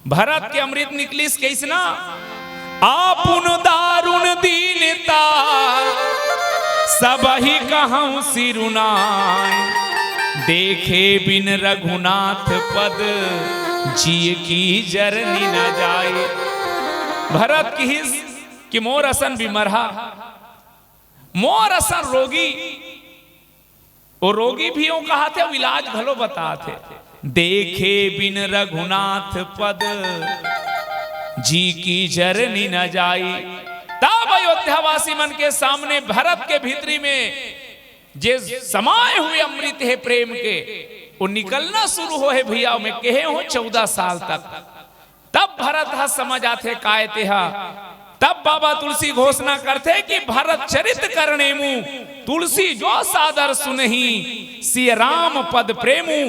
भरत के अमृत निकलिस कइसना? आपुन दारुण दीनता, सबहि कहउँ सिरुनाय। देखे बिन रघुनाथ पद, जिय की जरनी न जाय। भरत किहिस कि मोर असन बिमरहा, मोर असन रोगी, वो रोगी भी वो कहाथे, वो इलाज घलो बताथे। देखे बिन रघुनाथ पद, जी की जरनी न जाई। तब अयोध्यावासी मन के सामने भरत के भीतरी में जे समाए हुए अमृत हे प्रेम के, वो निकलना शुरू हो हे भैया। मैं कहे हूं चौदह साल तक, तब भरत ह समझ आथे काय तेहा। तब बाबा तुलसी घोषणा करथे कि भरत चरित करनेमु, तुलसी जो सादर सुनही, सिय राम पद प्रेमु,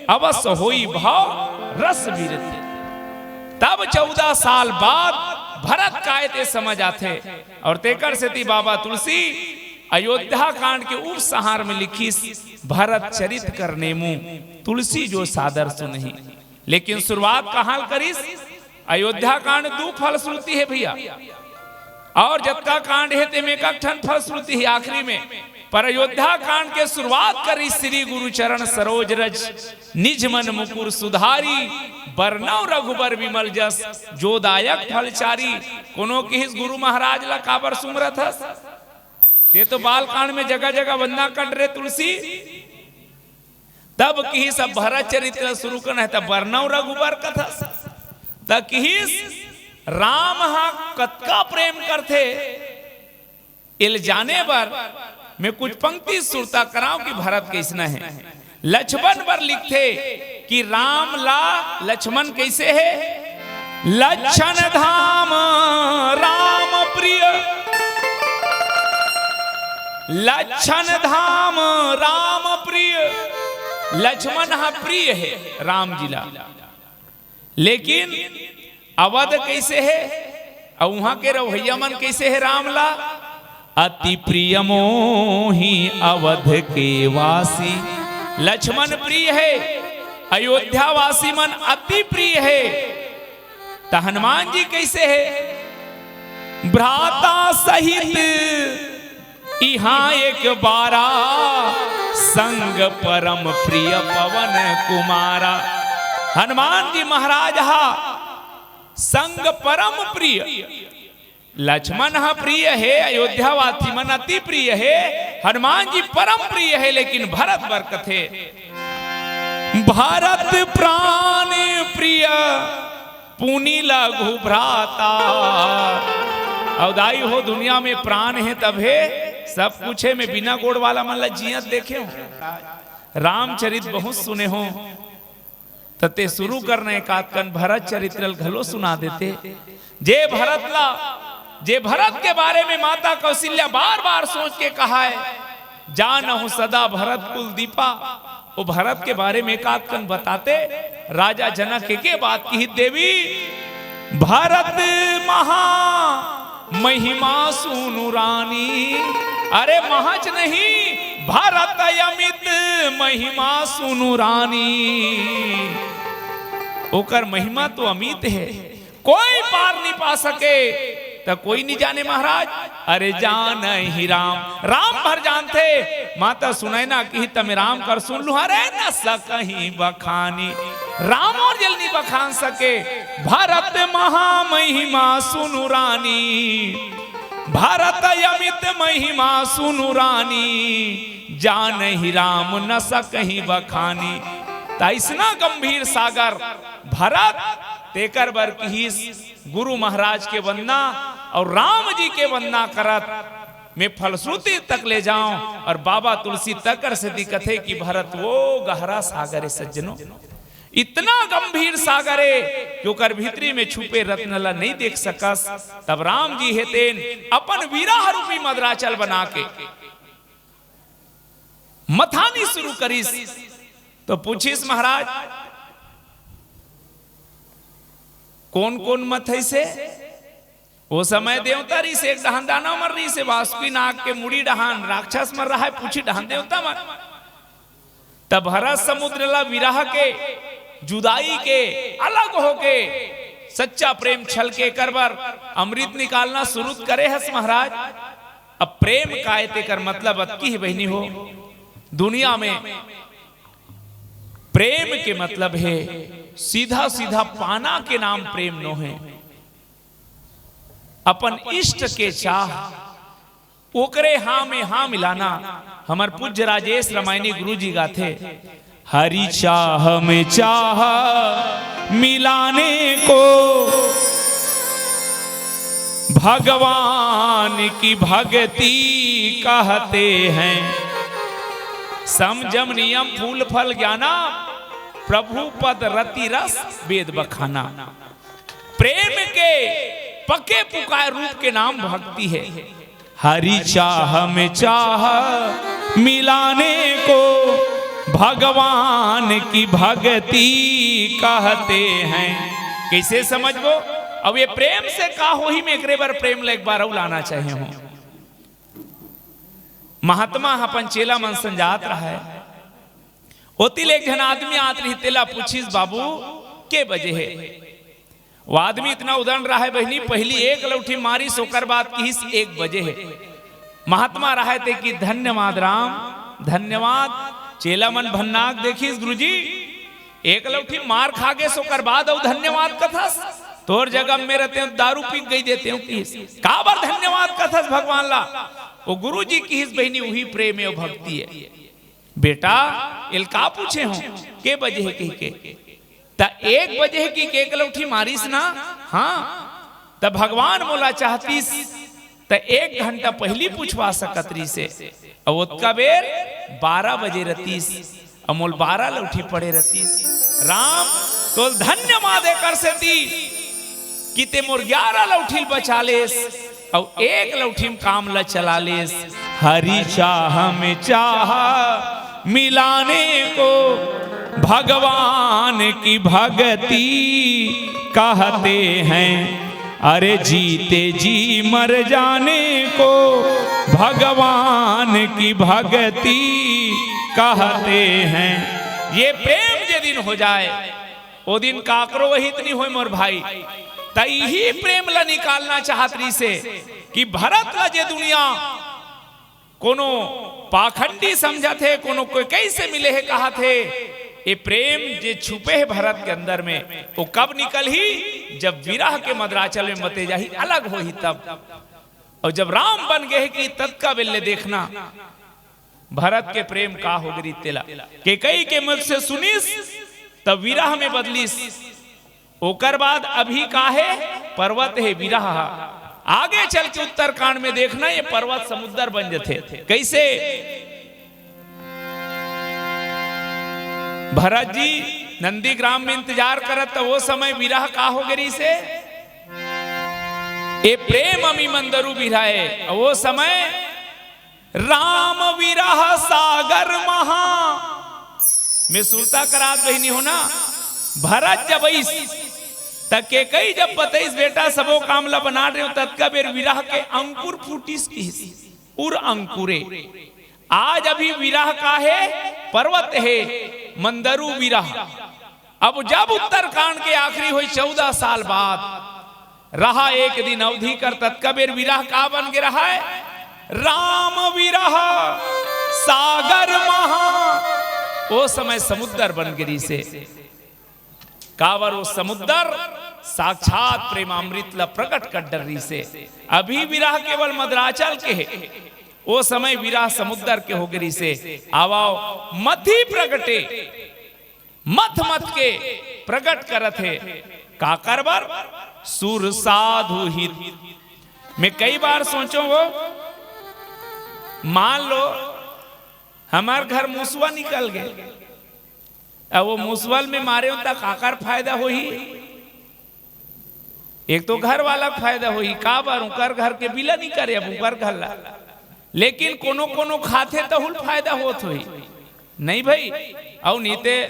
अवस होई भव रस बिरती। तब चौदह साल बाद भरत काय ते समझ आथे। और तेकर सेती बाबा तुलसी अयोध्या कांड के उपसंहार में लिखिस, भरत चरित करनेमु, तुलसी जो सादर सुनही। लेकिन शुरुआत कहां ले करिस? अयोध्या कांड दू फलश्रुति हे भैया, और जतका कांड हे तेमे एक ठन फलश्रुति हे आखिरी में। पर अयोध्या कांड के शुरुआत करिस श्री गुरु चरण सरोज रज, निज मन मुकुर सुधारी, बरनउँ रघुबर विमल जस, जो दायक फल चारी। कोनो किहिस गुरु महाराज ला काबर सुमरत हस? ते तो बालकांड में जगह जगह वंदना कर रे तुलसी। तब किहिस अब भरत चरित्र शुरू करना हे, तब बरनउँ रघुबर कथस। तब किहिस राम हा कतका प्रेम करथे, एल जाने बर मैं कुछ पंक्ति सुरता करांव कि भरत कइसना हे। लक्ष्मण बर लिखथे कि राम ला लक्ष्मण कइसे हे? लक्षण धाम राम प्रिय, लक्षण धाम राम प्रिय। लक्ष्मण ह प्रिय हे राम जी ला, लेकिन अवध कइसे हे? अउ उहां के रहवइया मन कइसे हे राम ला? अति प्रिय मोहि अवध के वासी। लक्ष्मण प्रिय हे, अयोध्या वासी मन अति प्रिय हे। त हनुमान जी कइसे हे? भ्राता सहित इहां एक बारा, संग परम प्रिय पवन कुमारा। हनुमान जी महाराज हा संग परम प्रिय। लक्ष्मण ह प्रिय हे, अयोध्या वासी मन अति प्रिय हे, हनुमान जी परम प्रिय हे, लेकिन भरत बर कथे, भरत प्राण प्रिय पुनि लघु भ्राता। अउ दाई हो, दुनिया में प्राण हे तभे सब कुछ हे। मैं बिना गोड़ वाला मन ला जियत देखे हूं, रामचरित बहुत सुने हूं। त ते शुरू करना एकात कन भरत चरित्र ल घलो सुना देते। जे भरत ला, जे भरत के बारे में माता कौशल्या बार बार सोच के कहाय, जानहु सदा भरत कुल दीपा, वो भरत के बारे में एकात कन बताते। राजा जनक एके बात किहिस, देवी, भरत महा महिमा सुनु रानी। अरे महच नहीं, भरत अमित महिमा सुनु रानी। ओकर महिमा तो अमित हे, कोई पार नहीं पा सके। त कोई नहीं जाने महाराज, अरे जानहि राम, राम भर जानथे। माता सुनैना किहिस त मैं राम कर सुन लूं, अरे न सकहीं बखानी, राम अउ जेला नहीं बखान सके। भरत महा महिमा सुनु रानी, भरत अमित महिमा सुनु रानी, जानहि राम न सकहीं बखानी। त अइसना गंभीर सागर भरत, तेकर बर किहिस गुरु महाराज के वंदना अउ राम जी के वंदना करत मैं फलश्रुति तक ले जांव। अउ बाबा तुलसी तेकर सेती कथे कि भरत वो गहरा सागर हे सज्जनों, इतना गंभीर सागर हे कि ओकर भीतरी में छुपे रत्न ला नहीं देख सकस। तब राम जी हे तेन अपन विरह रूपी मदराचल बना के मथानी शुरू करिस। तो पूछिस महाराज, कोन कोन मथइस हे? ओ समय देवता रहिस हे, एक डहान दानव मन रहिस हे, वासुकी नाग के मुड़ी डहान राक्षस मन रहय, पूछी डहान देवता मन। तब भरत समुद्र ला विरह के, जुदाई के, अलग होके सच्चा प्रेम छलके कर बर अमृत निकालना शुरू करे हस महाराज। अब प्रेम काय तेकर मतलब अतकी हे बहिनी हो, दुनिया में प्रेम के मतलब हे सीधा सीधा पाना के नाम प्रेम नोहे। अपन इष्ट के चाह, ओकरे हाँ में हाँ मिलाना। हमर पूज्य राजेश रामायणी गुरु जी गाथे, हरि चाह में चाह मिलाने को भगवान की भक्ति कहते हैं। सम जम नियम फूल फल ज्ञाना, प्रभु पद रति रस वेद बखाना। प्रेम के पके पुकार रूप के नाम भक्ति है। हरि चाह में चाह मिलाने को भगवान की भक्ति कहते हैं। कैसे समझबो? अब ये प्रेम से का होही, में एकरे बर प्रेम ला एक बार अउ लाना चाहे हूँ। महात्मा ह अपन चेला मन संग जात रहय, ओती ले एक झन आदमी आत रहिस, तेला पूछिस, "बाबू, के बजे हे?" वो आदमी इतना उदंड रहय बहिनी, पहिली एक लौठी मारिस, ओकर बाद किहिस, "एक बजे हे।" महात्मा रहय ते कि, "धन्यवाद राम, धन्यवाद।" चेला मन भन्ना के देखिस, "गुरुजी, एक लौठी मार खा गेस, ओकर बाद अउ धन्यवाद कथस? तोर जगह में रहतेंव, दारू पी के गई देतेंव," किहिस। "काबर धन्यवाद कथस भगवान ला?" वो गुरुजी किहिस, "बहिनी, उही प्रेम हे, वो भक्ति हे।" "बेटा, एला का पूछे हंव, के बजे हे कहिके? त एक बजे हे कहिके एक लौठी मारिस ना?" "हाँ।" "त भगवान मोला चाहतिस, त एक घंटा पहिली पूछवा सकत रहिसे। अउ ओतका बेर बारह बजे रहतिस, अउ मोला बारह लौठी पड़े रहतिस। राम, तोला धन्यवाद एकर सेती कि ते मोर ग्यारह लौठी ल बचा लेस, अउ एक लौठी म काम ल चला लेस।" हरि चाह में चाह मिलाने को भगवान की भक्ति कहते हैं। अरे जीते जी मर जाने को भगवान की भक्ति कहते हैं। ये प्रेम जे दिन हो जाय, ओ दिन काकरो अहित नइ होय मोर भाई। त इही प्रेम ल निकालना चाहत रहिसे कि भरत ल जे दुनिया कोनो पाखंडी समझत हे, कोनो कोई कइसे मिले हे कहत हे, ए प्रेम जे छुपे हे भरत के अंदर में, वो कब निकलही? जब विरह के मदराचल में मते जाही, अलग होही तब। अउ जब राम बन गे हे कि ततका बेर ले देखना भरत के प्रेम का होगे रहिस तेला। केकई के मुख से सुनिस, तब विरह में बदलिस। ओकर बाद अभी का हे? पर्वत हे, विरह ह। आगे चल के उत्तरकांड में देखना, ये पर्वत समुद्र बन जथे। कइसे? भरत जी नंदीग्राम में इंतजार करत, त वो समय विरह का होगे रहिसे? ए प्रेम अमी मंदरू बिरहे। अउ वो समय राम विरह सागर महा। में सुरता करात बहिनी हो ना, भरत जब अइस, त केकई जब बतइस, "बेटा, सबो काम ल बना डरेंव," ततका बेर विरह के अंकुर फूटिस किहिस, उर अंकुरे। आज अभी विरह का हे? पर्वत हे, मंदरू विरह। अब जब उत्तरकांड के आखिरी होई, चौदह साल बाद, रहा एक दिन अवधी कर, ततका बेर विरह का बन गे रहय? राम विरह सागर महा। ओ समय समुद्र बन गे रहिसे। काबर ओ समुद्र साक्षात प्रेमामृत ल प्रकट कर डर रहिसे। अभी विरह केवल मदराचल के हे, ओ समय विरह समुद्र के होगे रहिसे। आवव मथी प्रगटे, मथ मथ के प्रकट करत हे। काकर बर? सुर साधु हित। में कई बार सोचों हो, मान लो हमर घर मुसवा निकल गे, अब वो मुसवा ल में मारेंव त काकर फायदा होही? एक तो घर वाला के फायदा होही, काबर उंकर घर के बिला नइ करे, अब उंकर घर ला। लेकिन कोनो कोनो खाथे तहू ल फायदा होत होही, नहीं भई? अउ नइ ते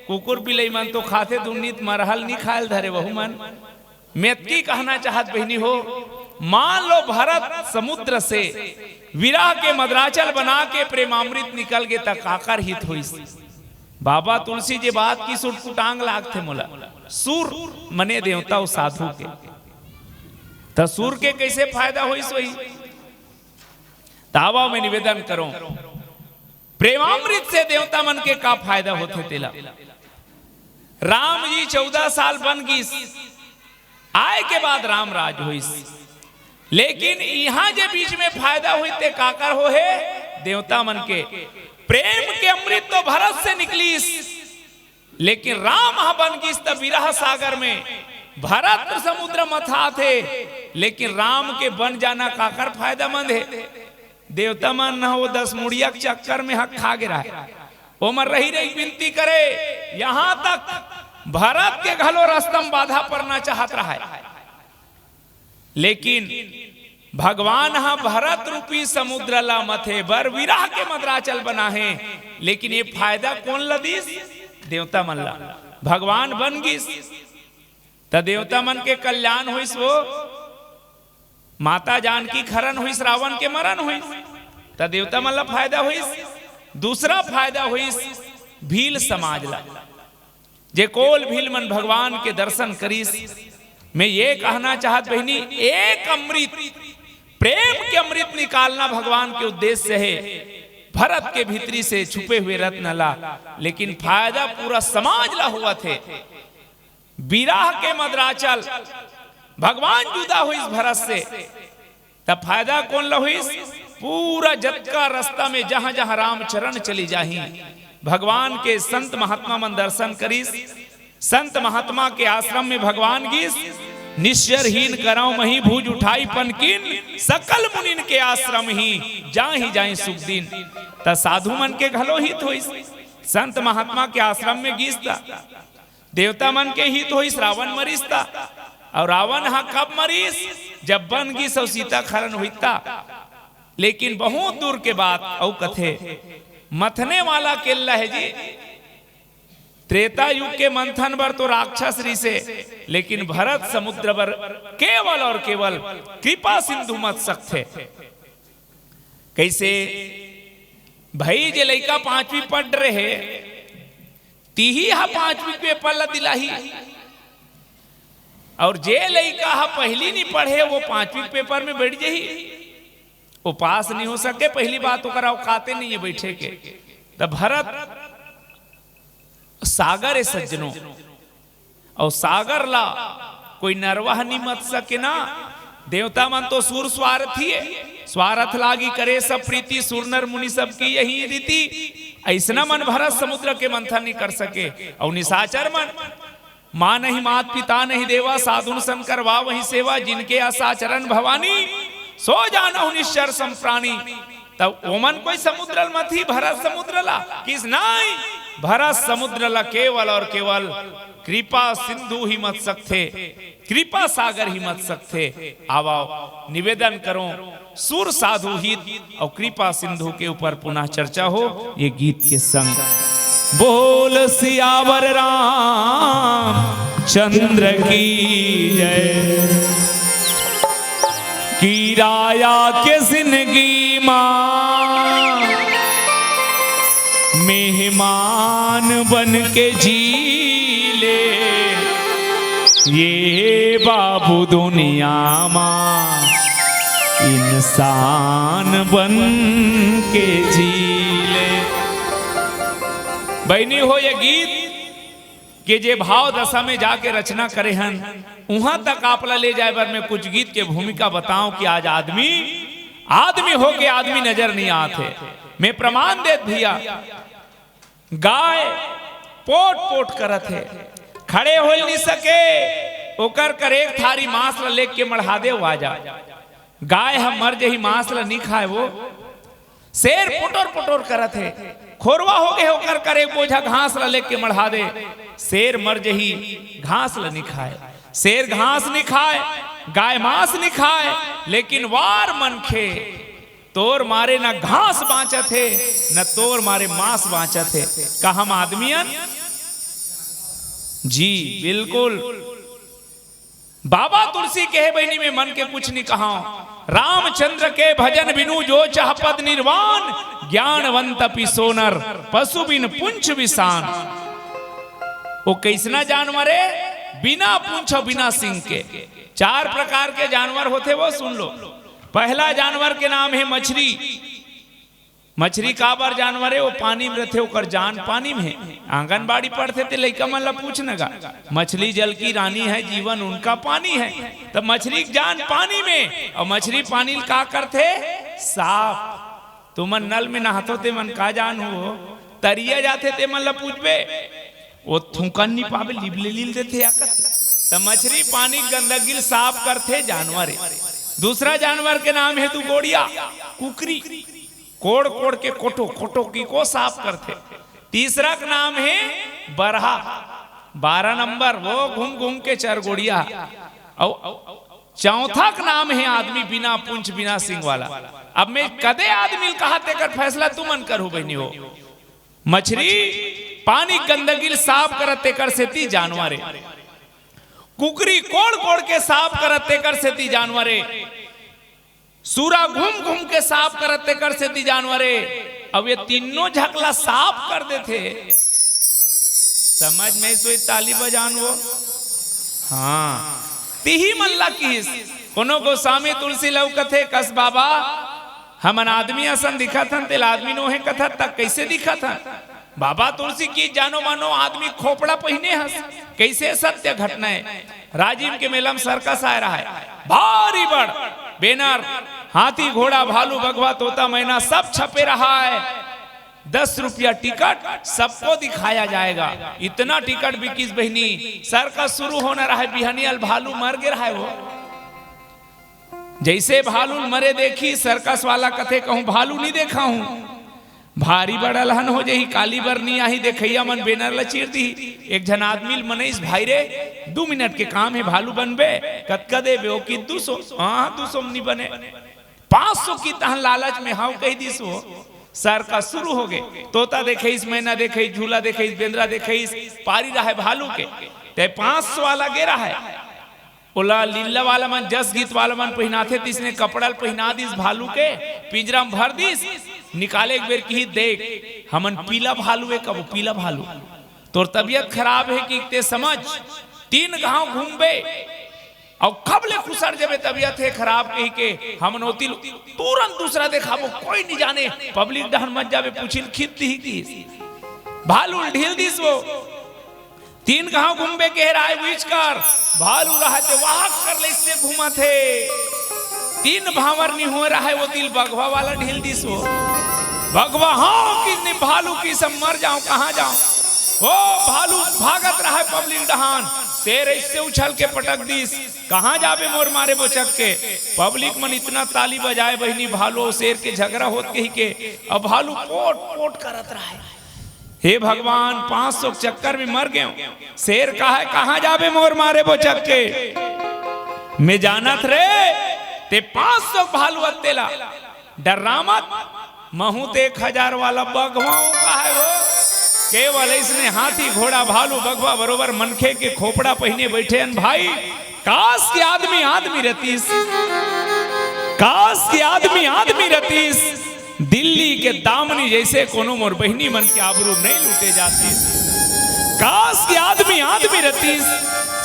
कुकुर बिलई मन तो खाथे, दुन्नी त मरहा ल नइ खाय ल धरे वहू मन। में अतकी कहना चाहत बहिनी हो, मान लो भरत समुद्र से विरह के मदराचल बना के प्रेमामृत निकल गे, त काकर हित होइस? बाबा तुलसी जे बात किहिस, उटपुटांग लागथे मोला। सुर मने देवता अउ साधु के, त सुर के कइसे फायदा होइस होही? त आवव में निवेदन करों, प्रेमामृत से देवता मन के का फायदा होथे तेला। राम जी चौदह साल बन गिस, आय के बाद राम राज होइस। लेकिन इहां जे बीच में फायदा होइस ते काकर होहे? देवता मन के। प्रेम के अमृत तो भरत से निकलिस, लेकिन राम ह बन गिस त विरह सागर में। भरत समुद्र मथाथे, लेकिन राम के बन जाना काकर फायदामंद हे? देवता मन ह वो दस मुड़िया के चक्कर में हक खा गे रहय। ओमन रहि रहि बिनती करे, यहां तक भरत के घलो रस्ता म बाधा परना चाहत रहय। लेकिन भगवान ह भरत रूपी समुद्र ला मथे बर विरह के मंदराचल बनाहे। लेकिन ये फायदा कोन ला दिस? देवता मन ला। भगवान बन गिस त देवता मन के कल्याण होइस, वो माता जानकी के हरन होइस, रावण के मरन होइस, त देवता मन ला फायदा होइस। दूसरा फायदा होइस भील समाज ला, जे कोल भील मन भगवान के दर्शन करिस। मैं ये कहना चाहत बहिनी, एक अमृत, प्रेम के अमृत निकालना भगवान के उद्देश्य हे, भरत के भीतरी से छुपे हुए रत्न ला, लेकिन फायदा पूरा समाज ला होवत हे। विरह के मंदराचल, भगवान जुदा होइस भरत से, त फायदा कोन ला होइस? पूरा जतका रस्ता में जहां जहां रामचरण चली जाही, भगवान के संत महात्मा मन दर्शन करिस। संत महात्मा के आश्रम में भगवान गिस, निश्चर हीन करव मही भुज उठाई पनकीन, सकल मुनिन के आश्रम ही जाहि जाहि सुख दीन। त साधु मन के घलो हित होइस, संत महात्मा के आश्रम में गिस त देवता मन के हित होइस, रावण मरिस त। अउ रावण ह कब मरिस? जब बन गिस अउ सीता के हरन होइस त। लेकिन बहुत दूर के बात अउ कथे, मथने वाला केल्ला हे जी। त्रेता युग के मंथन बर तो राक्षस रिहिसे, लेकिन भरत समुद्र बर केवल अउ केवल कृपा सिंधु मथसकथे। कइसे भई, जे लइका पांचवी पढ़ रहे, तिही ह पांचवी पेपर ला दिलाही, अउ जे लइका ह पहिली नइ पढ़े, वो पांचवी पेपर में बइठ जाही, वो पास नइ हो सके। पहिली बात, ओकर औकाते नइ हे बइठे के। त भरत सागर हे सज्जनों, अउ सागर ला कोई नरवा ह नइ मथ सके ना। देवता मन तो सुर स्वारथी हे, स्वारथ लागी करे सब प्रीति, सुर नर मुनि सबकी यही रीति। अइसना मन भरत समुद्र के मंथन नइ कर सके। अउ निशाचर मन, माँ नहीं मात पिता नहीं देवा, साधुन संकर वा वही सेवा, जिनके अस आचरण भवानी, सो जानहु निश्चर सम प्राणी। तब ओमन कोई समुद्र ल मथी, भरत समुद्र ला? किस नाई, भरत समुद्र ला केवल अउ केवल कृपा सिंधु ही मथ सकथे, कृपा सागर ही मथ सकथे। आवव, निवेदन करों, सुर साधु हित अउ कृपा सिंधु के ऊपर पुनः चर्चा हो ये गीत के संग। बोल सियावर राम चंद्र की जय। कि राया के जिंदगी मा मेहमान बन के जी ले, ये बाबू दुनिया मा इंसान बन के जी ले। बहिनी हो, ये गीत के जे भाव दशा में जाके रचना करे हन, उहां तक आप ला ले जाए बर मैं कुछ गीत के भूमिका बताऊं कि आज आदमी, आदमी होके आदमी नजर नइ आत हे। मैं प्रमाण देत भैया, गाय पोट पोट करत हे, खड़े होल नइ सके, ओकर कर एक थारी मांस ला लेके मढ़ा दे, वो आ जा। गाय ह मर जही, मांस ला नइ खाए वो। शेर पुटोर पुटोर करत हे, खोरवा हो गे, ओकर कर एक बोझा घास ला लेके मढ़ा दे, शेर मर जही, घास ला नइ खाए। शेर घास नइ खाए, गाय मांस नइ खाए, लेकिन वार मनखे, तोर मारे न घास बांचत हे, न तोर मारे मांस बांचत हे। का हम आदमी अन? जी, बिल्कुल। बाबा तुलसी कहे, बहिनी, मैं मन के कुछ नइ कहंव। रामचंद्र के भजन बिनु जो चह पद निर्वाण, ज्ञानवंत पि सो नर पशु बिन पुंछ विषान। वो कइसना जानवर हे? बिना पुंछ अउ बिना सिंग के। चार प्रकार के जानवर होथे, वो सुन लो। पहला जानवर के नाम हे मछरी। मछरी काबर जानवर हे? वो पानी में रथे, ओकर जान पानी में हे। आंगनबाड़ी पढ़थे ते लइका मन ला पूछ न गा, मछली जल की रानी है, जीवन उनका पानी है। त मछरी के जान पानी में, अउ मछरी पानी ल का करथे? साफ। तुमन नल में नहाथो, ते मन का जानहू? तरिया जाथे, ते मन ला पूछबे, वो थूकन नी पाबे, लिबले लील देथे या कथे। त मछरी पानी गंदगी ल साफ करथे जानवर हे। दूसरा जानवर के नाम हे दू गोड़िया, कुकरी। कोड़ कोड़ के कोठो, कोठो की को साफ करथे। तीसरा के नाम हे बरहा, बारह नंबर, वो घूम घूम के चरगोड़िया। अउ चौथा के नाम हे आदमी बिना पूंछ बिना सिंग वाला। अब मैं कदे आदमी ल कहा, तेकर फैसला तुमन करहू बहिनी हो। मछरी पानी गंदगी ल साफ करत, तेकर सेती जानवर हे। कुकरी कोड़ कोड़ के साफ करत, तेकर सेती जानवर हे। सूरा घूम घूम के साफ करत, तेकर सेती जानवर हे। अब ये तीनों झकला साफ कर देथे। समझ में सोई ताली बजान वो। हाँ, तिही मन ला किहिस। कोनो गोस्वामी तुलसी लव कथे, कस बाबा, हमन आदमी असन दिखत हन, तेला आदमी नोहे कथत, त कइसे दिखत हन? बाबा तुलसी की जानो मानो आदमी खोपड़ा पहिने हस। कइसे सत्य घटना हे। राजिम के मेला म सर्कस आय रहय, भारी बड़ बैनर, हाथी, घोड़ा, भालू, बघवा, तोता, मैना सब छपे रहय। दस रुपया टिकट, सबको दिखाया जाएगा। इतना टिकट बिकिस बहिनी, सर्कस शुरू होना रहय, बिहनिया ल भालू मर गे रहय वो। जइसे भालू ल मरे देखिस, सर्कस वाला कथे, कहूं भालू नी देखा हूं, भारी बड़ अलहन हो जही, काली बर नी आही, देखइया मन बैनर ल चीर दिही। एक झन आदमी ल मनइस, भाई रे, दू मिनट के काम हे, भालू बनबे, कतका देबे? ओ किहिस, दू सौ। हाँ, दू सौ म नी बने, पाँच सौ किहिस। तहन लालच में हाँ कहि दिस वो। सर्कस शुरू हो गे। तोता देखइस, मैना देखइस, झूला देखइस, बेंदरा देखइस, पारी रहय भालू के। ते पाँच सौ वाला गे रहय। ओला लीला वाला मन, जस गीत वाला मन पहिनाथे, तिसने कपड़ा ल पहिना दिस भालू के, पिंजरा म भर दिस। निकाले के बेर किहिस, देख, हमन पीला भालू ए, कबो पीला भालू। तोर तबीयत खराब हे कि ते समझ, तीन घांव घूमबे, अउ कब ले खुसर जबे, तबीयत हे खराब कहिके, हमन ओती ल तुरंत दूसरा देखाबो, कोई नी जाने। पब्लिक डहन मत जाबे, पूछिल खींच दिही किहिस। भालू ल ढील दिस वो। तीन घांव घूमबे केहे रहय, विचकर भालू रहय ते वाहक कर ले इसने घूमत हे। तीन भांवर नी होय रहय, ओती ल बघवा वाला ढील दिस वो। बघवा हाँ किहिस, भालू किहिस, मर जांव, कहां जांव? ओ भालू भागत रहय पब्लिक डहान, शेर अइसे उछल के पटक दिस, कहां जाबे मोर मारे बोचक के? पब्लिक मन इतना ताली बजाय बहिनी, भालू अउ शेर के झगरा होत कहिके, अब भालू पोट पोट करत रहय। हे भगवान, पाँच सौ के चक्कर में मर गेंव। शेर कहय, कहां जाबे मोर मारे बोचक के? मैं जानत रे, ते पाँच सौ भालू अत्ते ला। डर्रा मत, महूं ते एक हजार वाला बघवा हंव कहय वो। केवल अइसने हाथी, घोड़ा, भालू, बघवा बरोबर मनखे के खोपड़ा पहिने बइठे हन भाई। काश कि आदमी आदमी रतिस, काश कि आदमी आदमी रतिस। दिल्ली के दामनी जइसे कोनो मोर बहिनी मन के आबरू नइ लूटे जातिस। काश कि आदमी आदमी रतिस।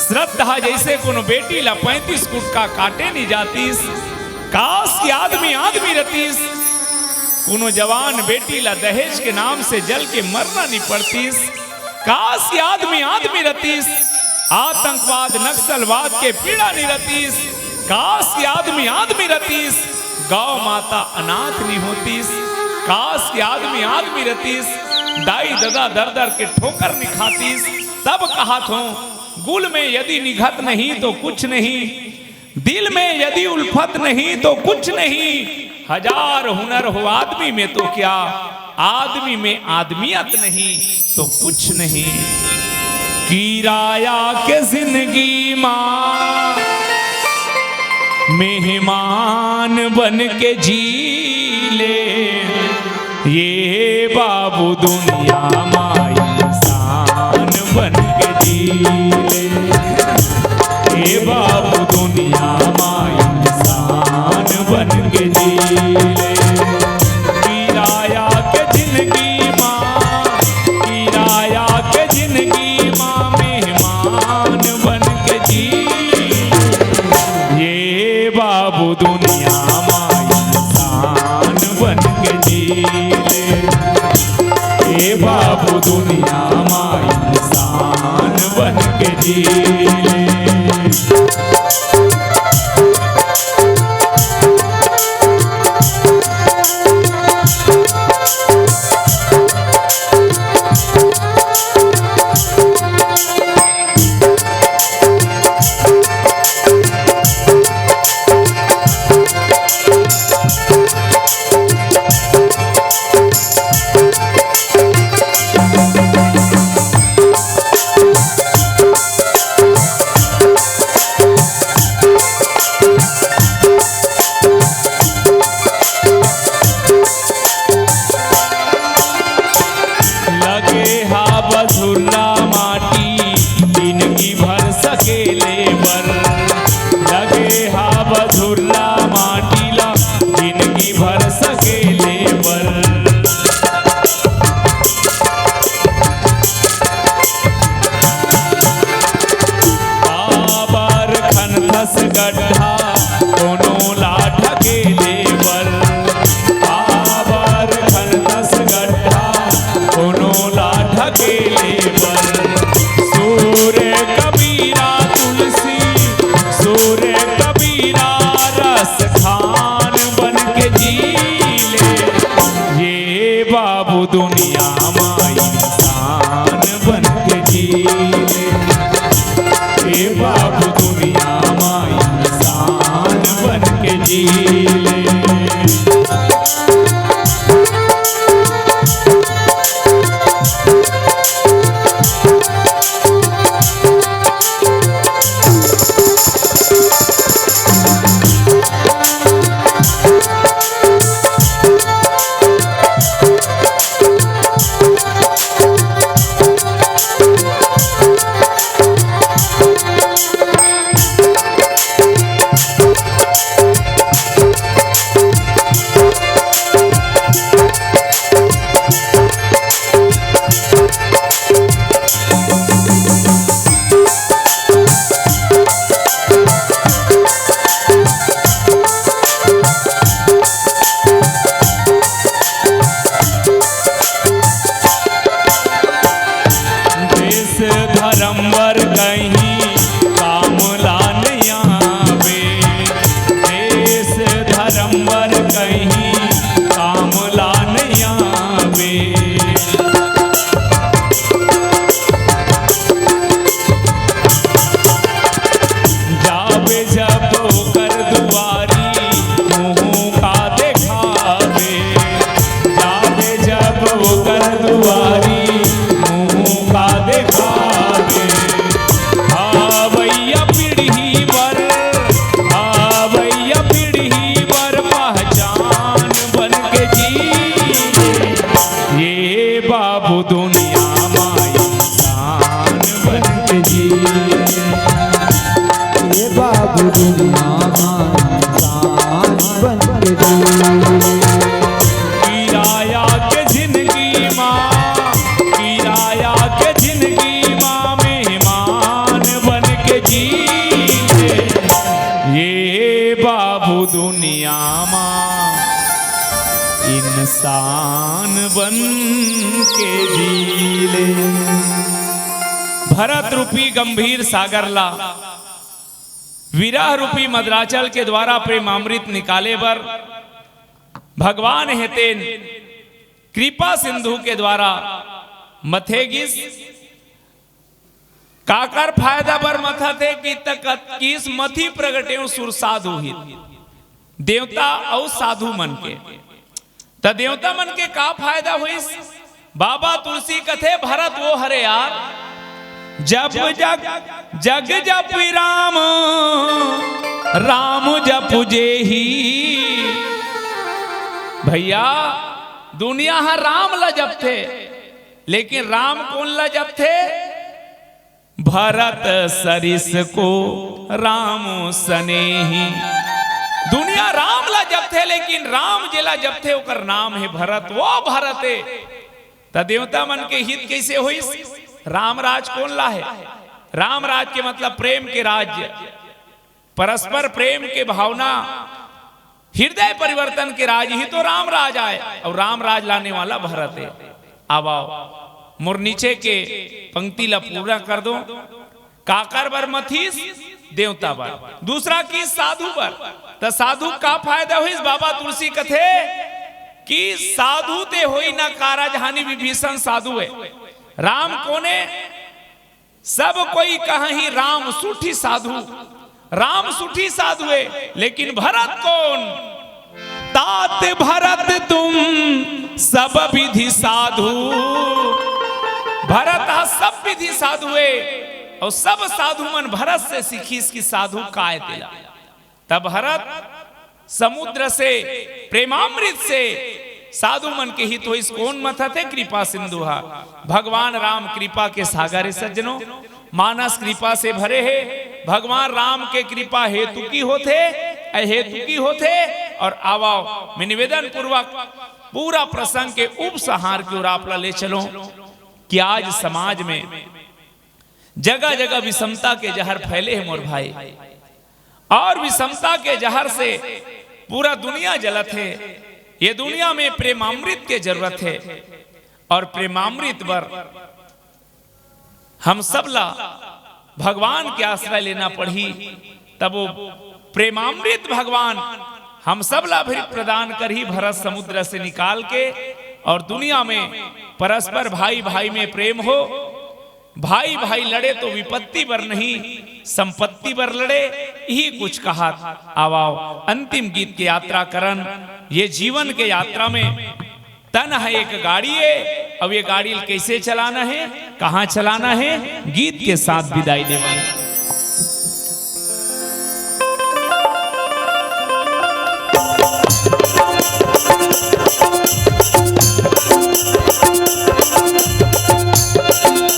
श्रद्धा जइसे कोनो बेटी ला पैंतीस गुटका काटे नी जातिस। काश कि आदमी आदमी रतिस। कोनो जवान बेटी ला दहेज के नाम से जल के मरना नी पड़तिस। काश कि आदमी आदमी रतिस। आतंकवाद नक्सलवाद के पीड़ा नी रतिस। काश कि आदमी आदमी रतिस। गौ माता अनाथ नी होतिस। काश कि आदमी आदमी रतिस। दाई ददा दर दर के ठोकर नी खातिस। तब कहत हों, गुल में यदि निघत नहीं तो कुछ नहीं, दिल में यदि उल्फत नहीं तो कुछ नहीं, हजार हुनर हो आदमी में तो क्या, आदमी में आदमियत नहीं तो कुछ नहीं। किराया के जिंदगी मा मेहमान बन के जी ले, ये बाबू दुनिया मा इंसान बन के जी ले। ए बाबू दुनिया मा इंसान बन के जी ले। किराया के जिंदगी मा, किराया के जिंदगी मा मेहमान बन के जी। ये बाबू दुनिया मा इंसान बन के जी। ए बाबू दुनिया मा इंसान बन के जी ले। लगे हा बझुर्रा माटी जिनगी भर सकेले बर। लगे हा बझुर्रा माटी ला जिनगी भर सकेले बर। काबर खनथस गड्ढा कोनो ला ढकेले बर। काबर खनथस गड्ढा कोनो ला ढकेले बर। सूर कबीरा तुलसी, सूर कबीरा रस खान बन के जी ले। ये बाबू दुनिया मा इंसान बन के जी ले। ए बाबू दुनिया मा इंसान बन के जी ले। देश धर्म बर कहीं काम ला नइ आवे। देश धर्म बर कहीं काम ला नइ आवे। जाबे जब ओकर दुआरी, मुँह का देखावे। जाबे जब ओकर दुआरी, मुँह का देखावे। आवइया पीढ़ी बर, आवइया पीढ़ी बर पहचान बन के जी। ये बाबू दुनिया मा इंसान बन के जी। ए बाबू दुनिया मा इंसान बन के जी। किराया के जिंदगी मा, किराया के जिंदगी मा मेहमान बन के जी। ये बाबू दुनिया मा इंसान बन के जी ले। भरत रूपी गंभीर सागर ला विरह रूपी मदराचल के द्वारा प्रेमामृत निकाले बर भगवान हे तेन कृपा सिंधु के द्वारा मथे गिस। काकर फायदा बर मथत हे कि त कतकीस मथी प्रगटेव सुर साधु हित, देवता अउ साधु मन के। त देवता मन के का फायदा होइस? बाबा तुलसी कथे, भरत वो हरे यार, जब जग, जग जप राम, राम जप जेही। भैया, दुनिया ह राम ला जपथे, लेकिन राम कोन ला जपथे? भरत सरिस को राम सनेही। दुनिया राम ला जपथे, लेकिन राम जेला जपथे, ओकर नाम हे भरत। वो भरत हे। त देवता मन के हित कइसे होइस? राम राज कोन ला हे? राम राज के मतलब प्रेम के राज्य, परस्पर प्रेम के भावना, हृदय परिवर्तन के राज ही तो राम राज आय, अउ राम राज लाने वाला भरत हे। आव, आव, मोर नीचे के पंक्ति ला पूरा कर दो। काकर बर मथिस? देवता बर। दूसरा किहिस साधु बर। त साधु का फायदा होइस? बाबा तुलसी कथे कि साधु ते होई ना कारज हानि, विभीषण साधु हे। राम कोने? सब कोई कहाही राम सुठी साधु, राम सुठी साधु हे, लेकिन भरत कोन? तात भरत तुम सब विधि साधु। भरत ह सब विधि साधु हे, अउ सब साधु मन भरत से सिखिस कि साधु काय तेला। तब भरत समुद्र से, प्रेमामृत से साधु मन के हित होइस। कोन मथथे कृपा सिंधु हा? भगवान राम कृपा के सागर हे सज्जनों, मानस कृपा से भरे हे। भगवान राम के कृपा हेतु की होथे, अहेतु की होथे। और आव, आव, मैं निवेदन पूर्वक पूरा प्रसंग के उपसंहार की ओर आप ला ले चलों कि आज समाज में जगह जगह विषमता के जहर फैले हे मोर भाई, और विषमता के जहर से पूरा दुनिया जलत हे। ये दुनिया में प्रेमामृत के जरूरत हे, और प्रेमामृत बर हम सब ला भगवान के आश्रय लेना पड़ही, तब वो प्रेमामृत भगवान हम सब ला भी प्रदान करही, भरत समुद्र से निकाल के, और दुनिया में परस्पर भाई भाई में प्रेम हो। भाई भाई लड़े तो विपत्ति बर नहीं, संपत्ति बर लड़े, यही कुछ कहा। आव, आव, अंतिम गीत के यात्रा करन। ये जीवन के यात्रा में तन ह एक गाड़ी हे, अब ये गाड़ी ल कैसे चलाना हे, कहाँ चलाना हे, गीत के साथ विदाई देवन।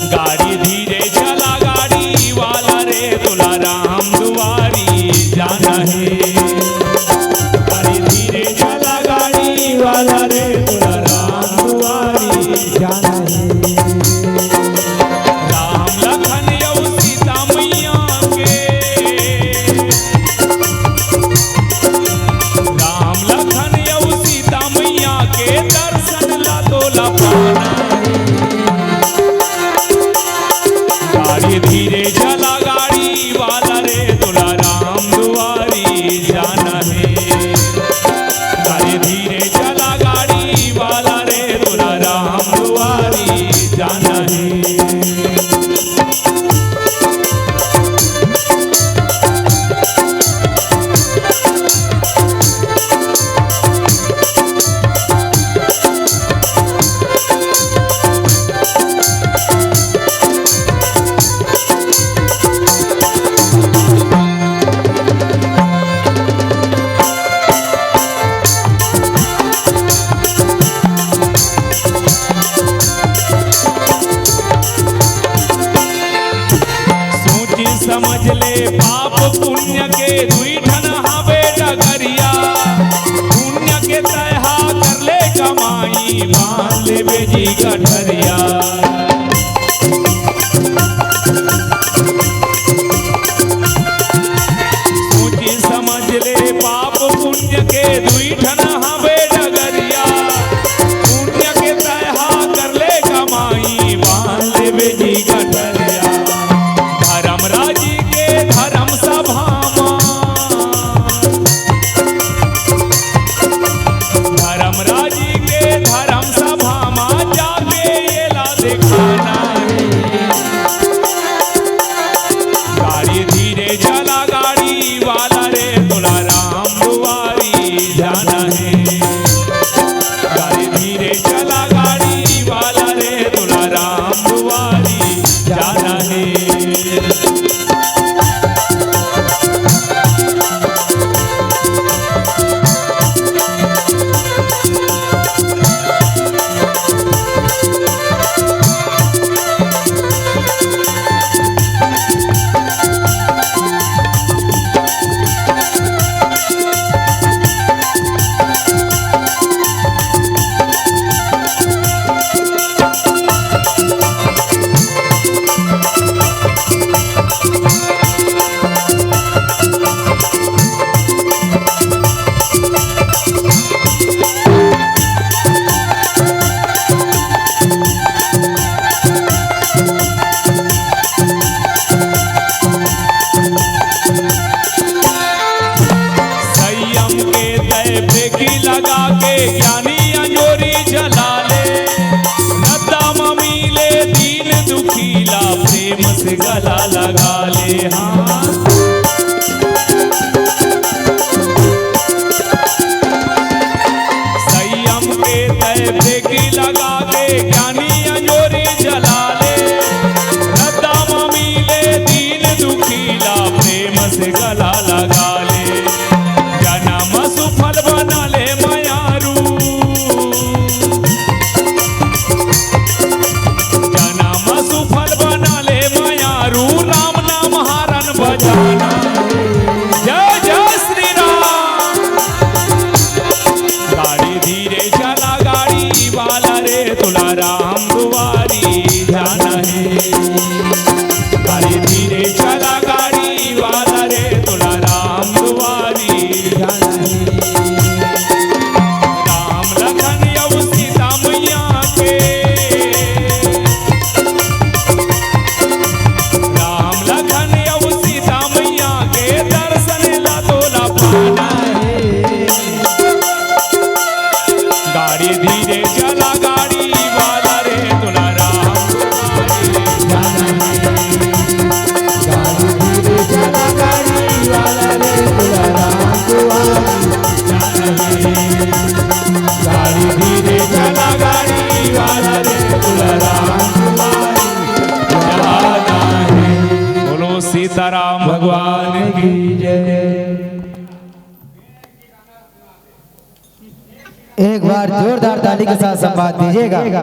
गाड़ी धीरे चला गाड़ी वाला रे, तोला राम दुआरी जाना हे। गाड़ी धीरे चला गाड़ी वाला रे, तोला राम दुआरी जाना हे। राम लखन अउ सीता मैया के, राम लखन अउ सीता मैया के दर्शन ला तोला पाना हे। गाड़ी धीरे चला गाड़ी वाला रे, तोला राम दुआरी जाना हे। गाड़ी धीरे चला गाड़ी वाला रे, तोला राम दुआरी जाना हे। सोच समझ ले पाप पुण्य के दुई ठन हावे डगरिया। पुण्य के तय हा कर ले कमाई, बांध लेबे जी गठरिया। सोच समझ ले पाप पुण्य के दुई ठन हावे डगरिया। पुण्य के तय हा कर ले कमाई, बांध लेबे जी गठरिया। धर्मराज जी के धर्म सभा मा, धर्मराज जी के धर्म सभा मा जाके एला देखा। राम दुआरी जाना हे। गाड़ी धीरे चला गाड़ी वाला रे, तोला राम दुआरी जाना हे। राम लखन अउ सीता मैया के, राम लखन अउ सीता मैया के दर्शन ला तोला पाना हे। गाड़ी धीरे चला गाड़ी वाला रे, तोला राम दुआरी जाना हे। गाड़ी धीरे चला गाड़ी वाला रे, तोला राम दुआरी जाना हे। गाड़ी धीरे चला गाड़ी वाला रे, तोला राम दुआरी जाना हे। बोलो सीताराम भगवान की जय। एक बार जोरदार ताली के साथ संवाद दीजिएगा।